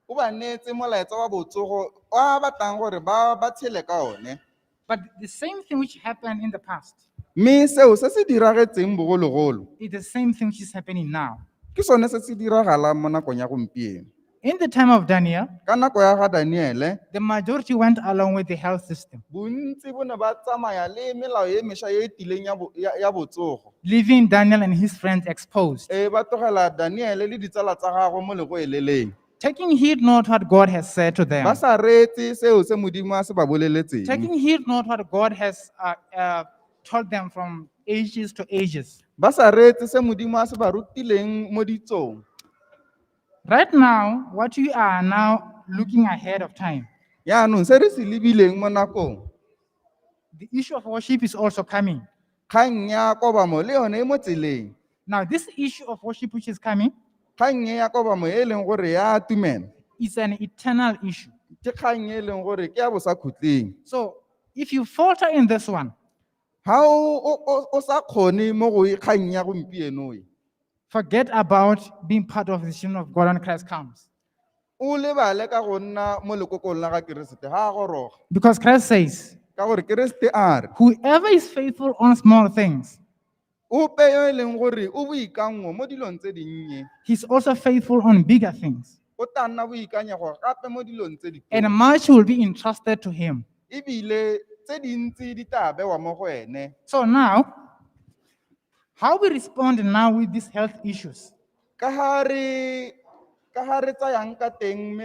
O ba neetse molaetsa wa botsogo o a batlang gore ba tshele ka one. But the same thing which happened in the past. Mme seo se se diragetseng bogologolo. Is the same thing which is happening now. Ke sone se se diragalang mo nakong ya gompieno. In the time of Daniel, ka nako ya ga Daniele, the majority went along with the health system. Bontsi bo ne ba tsamaya le melao e mešwa e e tileng ya botsogo. Leaving Daniel and his friends exposed. Ba tlogela Daniele le ditsala tsa gagwe mo legoeleleng. Taking heed not what God has said to them. Ba sa reetse seo se Modimo a se ba boleletseng. Taking heed not what God has taught them from ages to ages. Ba sa reetse se Modimo a se ba rutileng mo ditsong. Right now, what you are now looking ahead of time. Yaanong se re se lebileng mo nakong. The issue of worship is also coming. Kgang ya kobamo le yone e mo tseleng. Now, this issue of worship which is coming, Kgang e ya kobamo e leng gore ya atumela. is an eternal issue. Ke kgang e leng gore ke ya bosakhutleng. So, if you falter in this one, Ha o sa kgone mo go e kgang ya gompieno e. Forget about being part of the children of God when Christ comes. O lebale ka go nna mo lekokong la ga Keresete ha a goroga. Because Christ says, Ka gore Keresete a re, whoever is faithful on small things, ope yo e leng gore o boikanngo mo dilong tse dinnye, he's also faithful on bigger things. o tla nna boikanyego gape mo dilong tse di And much will be entrusted to him. Ebile tse dintsi di tla bewa mo go ene. So now, how we respond now with these health issues? Ka ha re tsayang ka teng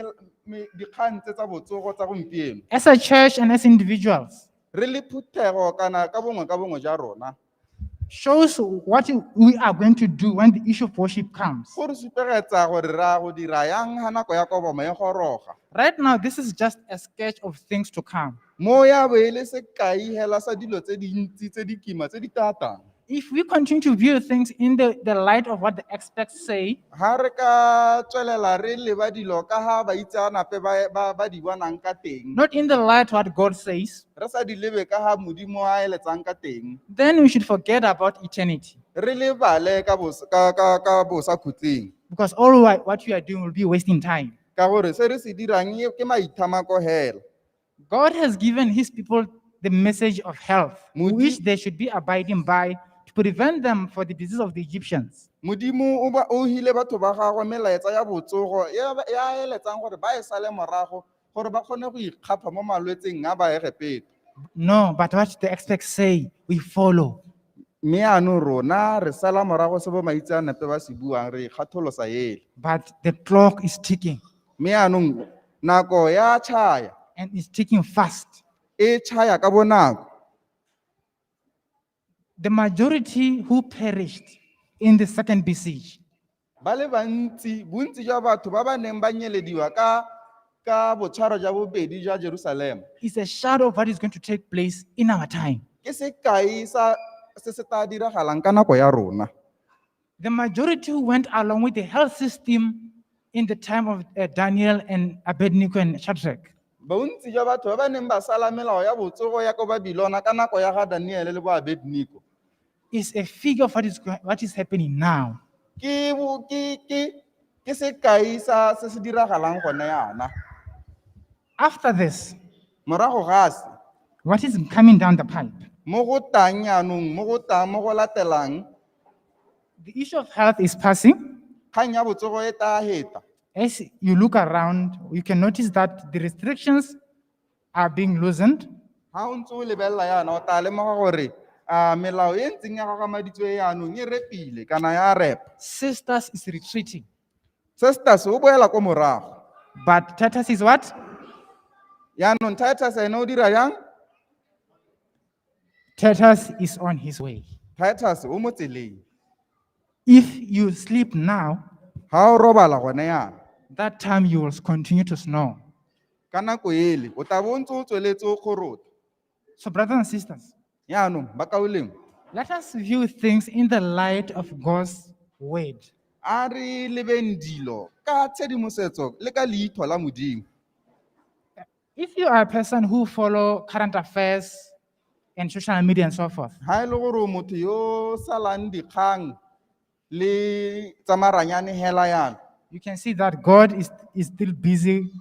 dikgang tse tsa botsogo tsa gompieno. As a church and as individuals. Re le phuthego kana ka bongwe ka bongwe jwa rona. Shows what we are going to do when the issue of worship comes. Go re supegetsa gore ra go dira yang ha nako ya kobamo e goroga. Right now, this is just a sketch of things to come. Mo ya bo e le sekai hela sa dilo tse dintsi tse di kima tse di tatang. If we continue to view things in the light of what the experts say, Ha re ka tswelela re leba dilo ka ha baitseanape ba di bonang ka teng. Not in the light what God says, Re sa di lebe ka ha Modimo a eletsang ka teng. Then we should forget about eternity. Re lebale ka bosakhutleng. Because all what we are doing will be wasting time. Ka gore se re se dirang ke maithamako hela. God has given his people the message of health, which they should be abiding by to prevent them for the disease of the Egyptians. Modimo o hile batho ba gagwe melaetsa ya botsogo ya eletsang gore ba e sale morago gore ba kgone go ikgapha mo malwetseng a Baegepeto. No, but what the experts say, we follow. Mme yaanong rona re sala morago se bo maitseanape ba se buang, re ikgatholosa ele. But the clock is ticking. Mme yaanong nako ya tšhaya. And it's ticking fast. E tšhaya ka bonako. The majority who perished in the second besiege. Ba le bantsi, bontsi jwa batho ba ba neng ba nyelediwa ka botshwaro jwa bobedi jwa Jerusalema. It's a shadow of what is going to take place in our time. Ke sekai sa se se tla diragalang ka nako ya rona. The majority who went along with the health system in the time of Daniel and Abednego and Shadrach. Bontsi jwa batho ba ba neng ba sala melao ya botsogo ya ko Babilona ka nako ya ga Daniele le bo Abednego Is a figure of what is happening now. Ke bo- ke ke ke sekai sa se se diragalang gone yana. After this, Morago ga se, what is coming down the pipe? Mo go tang yaanong, mo go tang mo go latelang, The issue of health is passing. Kgang ya botsogo e tla heta. As you look around, you can notice that the restrictions are being loosened. Ha o ntse o lebelela yana o tla lemoga gore a melao e ntseng ya gagamaditswe yaanong e repile kana ya repa. Sisters is retreating. Sisters o boela ko morago. But Titus is what? Yaanong Titus ene o dira jang? Titus is on his way. Titus o mo tseleng. If you sleep now, Ha o robala gone yana, that time you will continue to snore. Ka nako ele o tla bo o ntse o tsweletse o kgorota. So, brothers and sisters, Yaanong bakaulengwe, let us view things in the light of God's word. A re lebeng dilo ka tshedimosetso le ka leitho la Modimo. If you are a person who follow current affairs and social media and so forth, Ha e le gore o motho yo o salang dikgang le tsa maranyane hela yana, you can see that God is still busy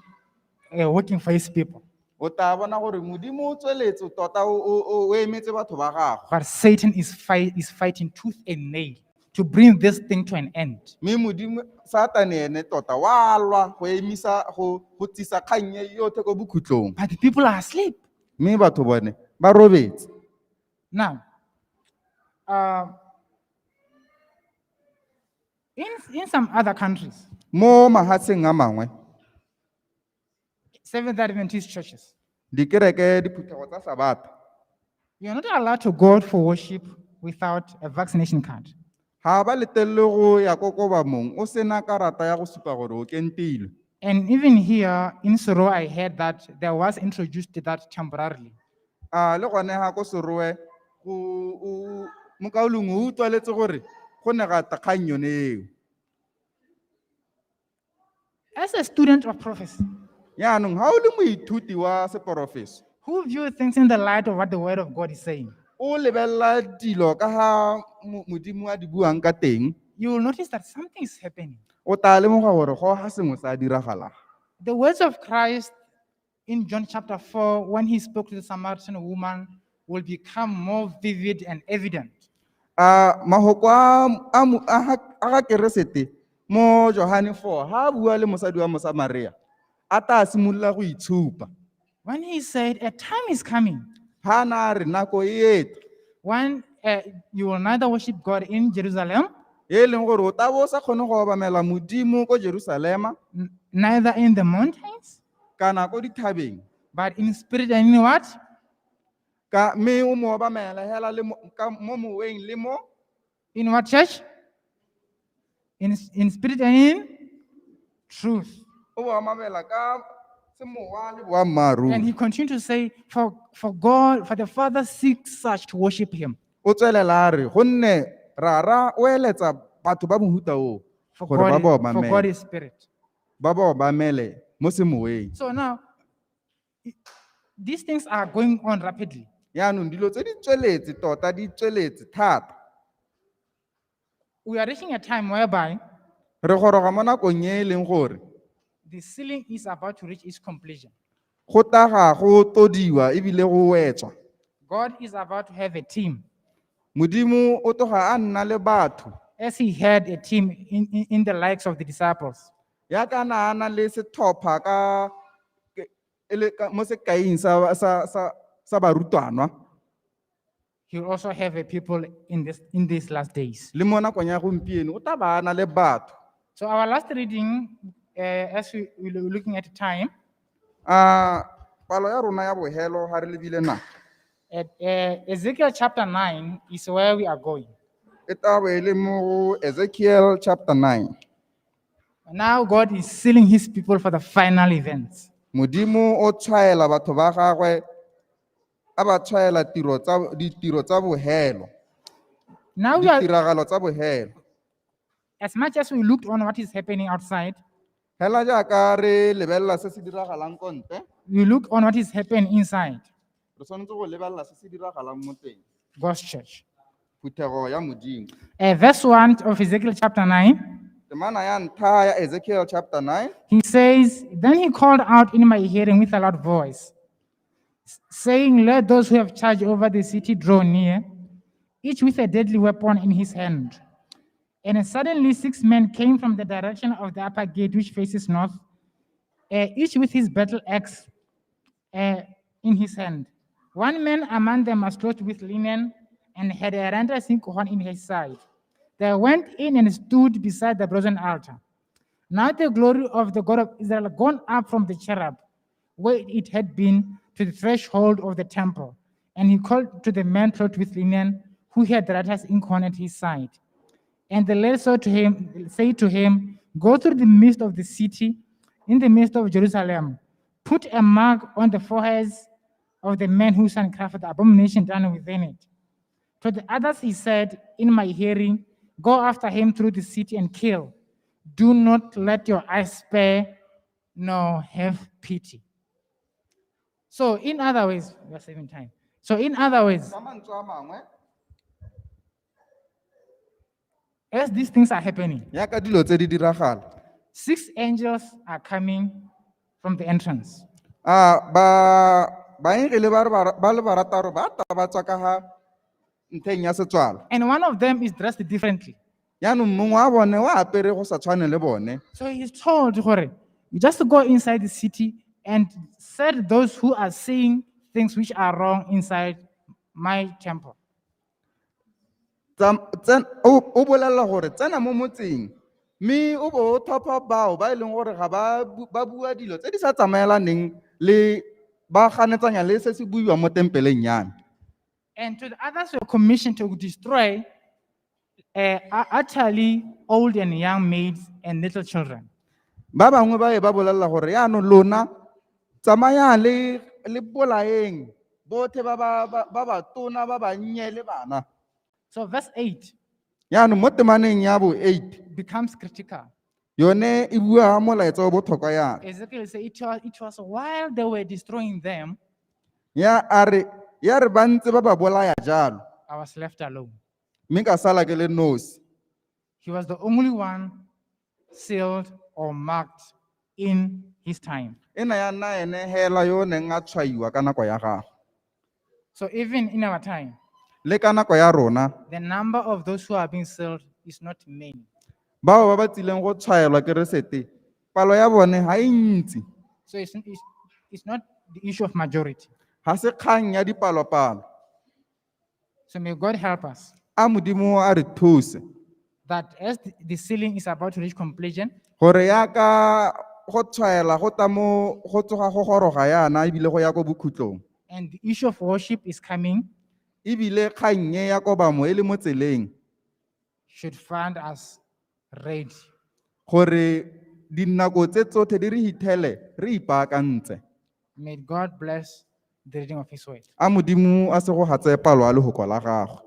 working for his people. O tla bona gore Modimo o tsweletse tota o emetse batho ba gagwe. But Satan is fighting tooth and nail to bring this thing to an end. Mme Modimo Satane ene tota wa lwa go emisa go tsisa kgang e yotlhe ko bokhutlong. But the people are asleep. Mme batho bone ba robetse. Now, in some other countries, Mo mahatsheng a mangwe, Seventh Adventist churches, dikereke diphuthego tsa Sabata, you are not allowed to go for worship without a vaccination card. Ga ba letelele go ya ko kobamong o sena karata ya go supa gore o kentilwe. And even here in Serowe, I heard that there was introduced that temporarily. A le gone ga ko Serowe go o mokaulengwe o utlwaletse gore go ne ga tla kgang yone eo. As a student of prophecy, Yaanong ga o le moithuti wa seporofeso, who view things in the light of what the word of God is saying, o lebelela dilo ka ga Modimo a di buang ka teng, you will notice that something is happening. O tla lemoga gore go ga sengwe sa diragalang. The words of Christ in John chapter 4, when he spoke to the Samaritan woman, will become more vivid and evident. A mahoko a ga Keresete mo Johane 4, ha a bua le mosadi wa Mosamaria, a tla simolola go itshupa. When he said, a time is coming, Ha na re nako e etla, when you will neither worship God in Jerusalem, e leng gore o tla bo o sa kgone go obamela Modimo ko Jerusalema, neither in the mountains, kana ko dithabeng, but in spirit and in what? Ka mme o mo obamela hela le mo, ka mo moweng le mo In what church? In spirit and in truth. O bo obamela ka semowa le boammaaruri. And he continued to say, for the Father seeks such to worship him. O tswelela a re, gonne rara o eletsa batho ba mohuta o, For gore ba ba God obamele. is spirit. Ba ba obamele mo semoweng. So now, these things are going on rapidly. Yaanong dilo tse di tsweletse tota di tsweletse thata. We are reaching a time whereby Re goroga mo nakong e e leng gore the sealing is about to reach its completion. go taga go todiwa ebile go wetswa. God is about to have a team. Modimo o tloga a nna le batho. As he had a team in the likes of the disciples. Ya ka na a na le setlhopha ka, ke, e le ka, mo sekaing sa barutwana. He will also have a people in these last days. Le mo nakong ya gompieno o tla ba a na le batho. So our last reading, as we were looking at time, Palo ya rona ya bohelo ha re lebile nako. At Ezekiel chapter 9 is where we are going. E tla be e le mo go Ezekiel chapter 9. Now God is sealing his people for the final events. Modimo o tshwaela batho ba gagwe, a ba tshwaela tiro tsa, ditiro tsa bohelo. Now we are Ditiragalo tsa bohelo. As much as we looked on what is happening outside, Hela jaaka re lebelela se se diragalang ko ntle, we look on what is happening inside re tshwanetse go lebelela se se diragalang mo teng, God's church. phuthego ya Modimo. Verse 1 of Ezekiel chapter 9, Temana ya ntlha ya Ezekiel chapter 9, he says, Then he called out in my hearing with a loud voice, saying, Let those who have charge over the city draw near, each with a deadly weapon in his hand. And suddenly 6 men came from the direction of the upper gate, which faces north, each with his battle axe in his hand. One man among them was clothed with linen and had a ram's horn in his side. They went in and stood beside the brazen altar. Now the glory of the God of Israel gone up from the cherub, where it had been, to the threshold of the temple. And he called to the man clothed with linen, who had the writer's inkhorn at his side. And the Lord said to him, Go through the midst of the city, in the midst of Jerusalem, put a mark on the foreheads of the men who crafted the abomination done within it. To the others he said, in my hearing, Go after him through the city and kill. Do not let your eyes spare, nor have pity. So in other ways, we are saving time. So in other ways, Ka mantswe a mangwe, as these things are happening, yaka dilo tse di diragala, 6 angels are coming from the entrance. A baengele ba re ba le barataro ba tla ba tswa ka ha ntlheng ya setswalo. And one of them is dressed differently. Jaanong mongwe wa bone o apere go sa tshwane le bone. So he's told, gore, you just go inside the city and set those who are seeing things which are wrong inside my temple. O bolela gore tsena mo motseng, mme o bo o thopha bao ba e leng gore ga ba bua dilo tse di sa tsamaelaneng le ba ganetsanya le se se buiwang mo tempeleng ya me. And to the others who are commissioned to destroy utterly old and young maids and little children. Ba bangwe ba e ba bolela gore yaanong lona tsamayang le bolaeng bothe ba ba tona ba bannye le bana. So verse 8 Yaanong mo temaneng ya bo 8 becomes critical. Yone e bua molaetsa o botlhokwa yana. Ezekiel said it was while they were destroying them, Ya a re, ya re ba ntse ba ba bolaya jalo. I was left alone. Mme ka sala ke le nosi. He was the only one sealed or marked in his time. E ne ya nna ene hela yo o neng a tshwaiwa ka nako ya gagwe. So even in our time, Le ka nako ya rona, the number of those who are being sealed is not many. Bao ba ba tsileng go tshwaelwa Keresete, palo ya bone ga e ntsi. So it's not the issue of majority. Ga se kgang ya dipalopalo. So may God help us. A Modimo a re thuse. That as the sealing is about to reach completion, Gore ya ka go tshwaela go tla mo go tsoga go goroga yana ebile go ya ko bokhutlong. And the issue of worship is coming. Ebile kgang e ya kobamo e le mo tseleng. Should find us ready. Gore dinako tse tsotlhe di re hithele re ipaakantse. May God bless the reading of his word. A Modimo a se go hatse palo a lehoko la gagwe.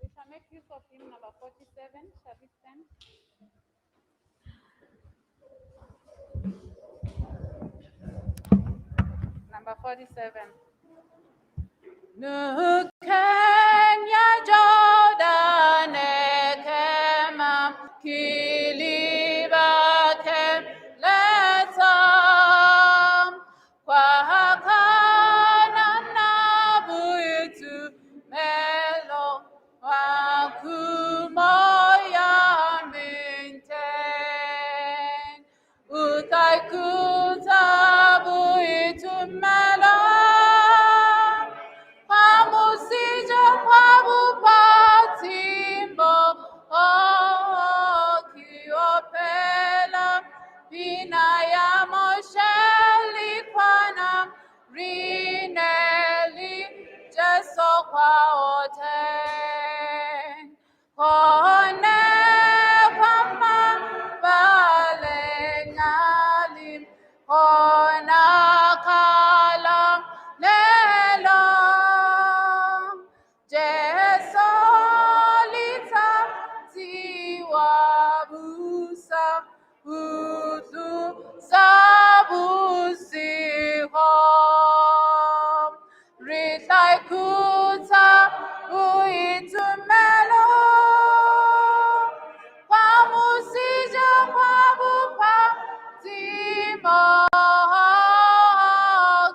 We shall make use of hymn number 47. Shall we stand? Number 47. Nukenya Jordan kema kiliba keleta kwa hakana na buitu melo wakumoya minten utaikuta buitu melo khutlo sa bosigo. Re tla ikhutsa boitumelo kwa moseja gwa bophadzimo.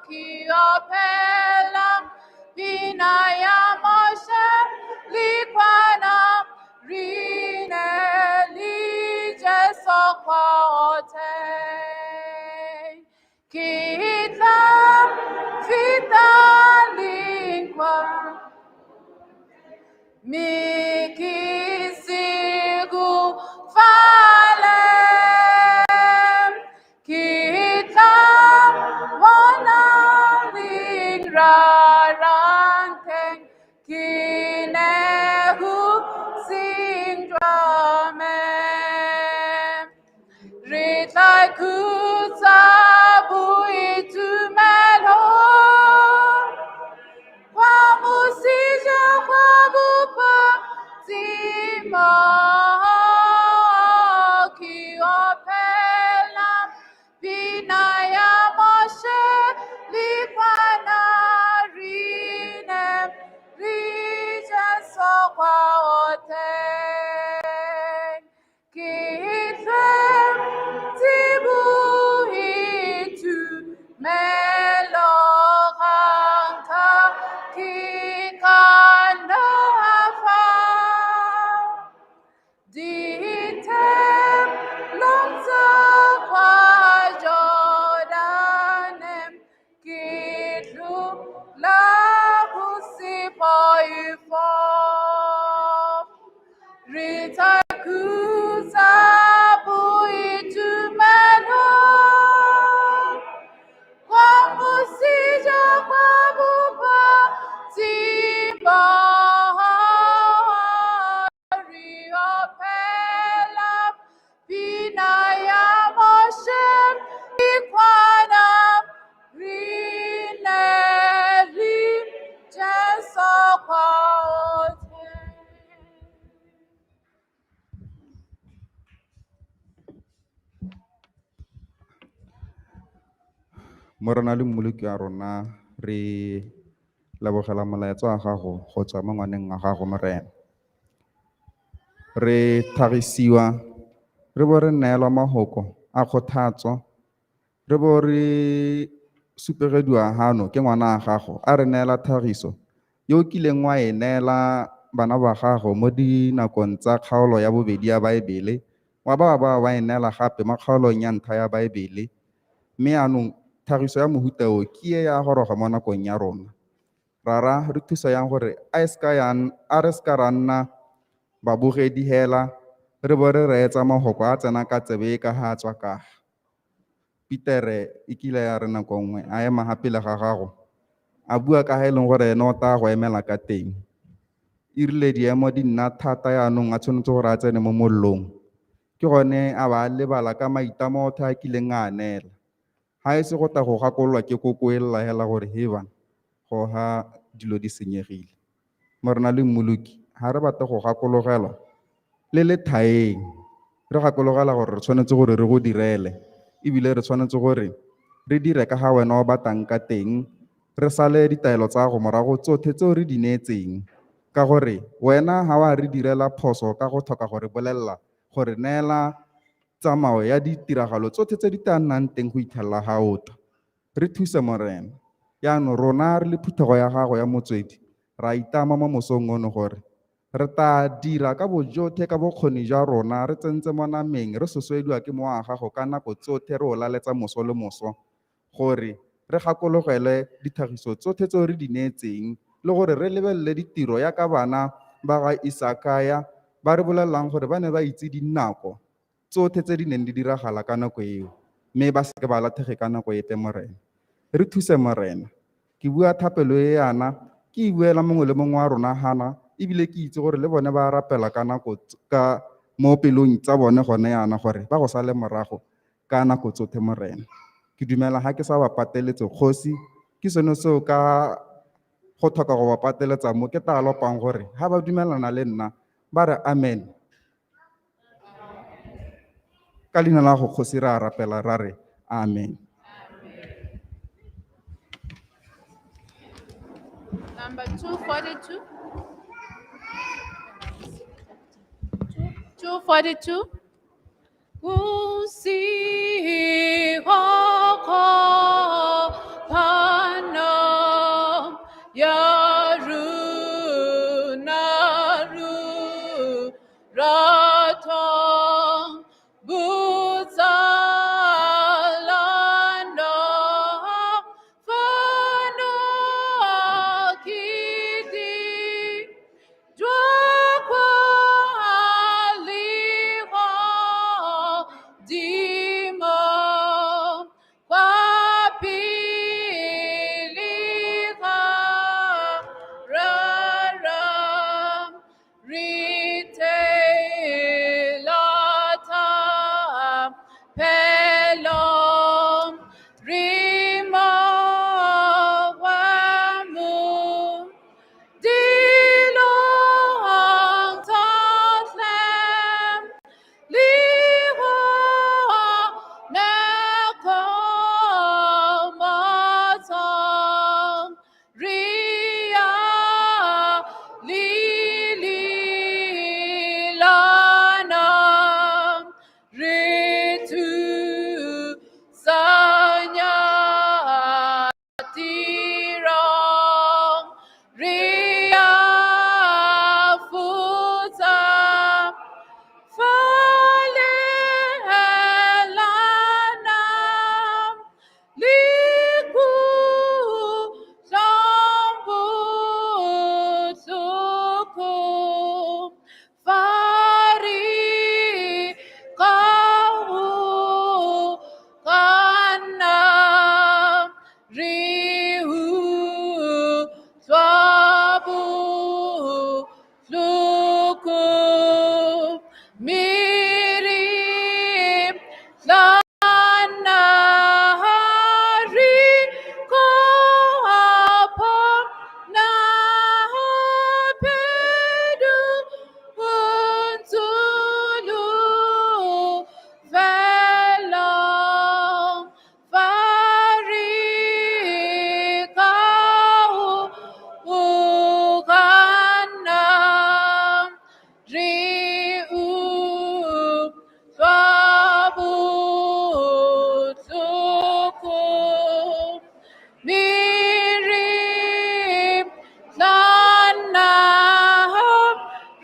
Ke opela pina ya Moshe le kwana re ne le Jesu kwa teng. Ke tla feta lengwa mme ke segofale. Ke tla bona leraranteng, ke ne ho seng jwa me. Re tla ikhutsa boitumelo kwa moseja gwa bophadzimo. Ke opela pina ya Moshe le kwana re ne le Jesu kwa teng. Ke tletse boitumelo ga nka ke ka nna fa dithelong tsa kwa Jordane, ke tlola go se poifo. Re tla ikhutsa boitumelo kwa moseja gwa bophadzimo. Re opela pina ya Moshe le kwana re ne le Jesu kwa teng. Morena le Mmoloki wa rona, re lebogela molaetsa wa gago go tswa mo ngwaneng wa gago Morena. Re tlhagisiwa, re bo re neelwa mahoko a kgothatso, re bo re supegediwa hano ke ngwana wa gago a re neela tlhagiso yo o kileng wa e neela bana ba gago mo dinakong tsa kgaolo ya bobedi ya Baebele, wa ba ba wa e neela gape mo kgaolong ya ntlha ya Baebele. Mme jaanong tlhagiso ya mohuta o ke e ya goroga mo nakong ya rona. Rara, re thusa yang gore a e seka ya a re seka ra nna babogedi hela, re bo re reetsa mahoko a tsena ka tsebe e ka ha a tswa ka. Petere e kile ya re nako nngwe a ema ha pele ga gago, a bua ka ha e leng gore ene o tla go emela ka teng. E rile diemo di nna thata jaanong a tshwanetse gore a tsene mo mollong. Ke gone a ba a lebala ka maitlamo otlhe a kileng a neela. Ha e se go tla go gakololwa ke koko e lla hela gore he bana, go ha dilo di senyegile. Morena le Mmoloki, ha re batle go gakologelwa le le thaeng, re gakologela gore re tshwanetse gore re go direle, ebile re tshwanetse gore re dire ka ga wena o batlang ka teng, re sale ditaelo tsa gago morago tsotlhe tseo re di neetseng, ka gore wena ha wa re direla phoso ka go tlhoka go re bolelela gore neela tsamao ya ditiragalo tsotlhe tse di tla nnang teng go itlhelela ga o tla. Re thuse Morena. Jaanong rona re le phuthego ya gago ya motswedi, ra itlama mo mosong ono gore re tla dira ka bojotlhe ka bokgoni jwa rona, re tsentse mo nameng, re sosoediwa ke mowa wa gago ka nako tsotlhe, re o laletsa moso le moso gore re gakologele ditlhagiso tsotlhe tseo re di neetseng, le gore re lebelele ditiro yaka bana ba ga Isakaya ba re bolelelang gore ba ne ba itse dinako tsotlhe tse di neng di diragala ka nako eo, mme ba seke ba latlhege ka nako epe Morena. Re thuse Morena. Ke bua thapelo e yana, ke e buela mongwe le mongwe wa rona hana, ebile ke itse gore le bone ba rapela ka nako ka mo pelong tsa bone gone yana gore ba go sale morago ka nako tsotlhe Morena. Ke dumela ha ke sa ba pateletse kgosi, ke sone seo ka go tlhoka go ba pateletsa mo ke tla lopang gore ha ba dumelana le nna ba re amen. Ka leina la go kgosi re a rapela ra re amen. Number 242. 242. Pay.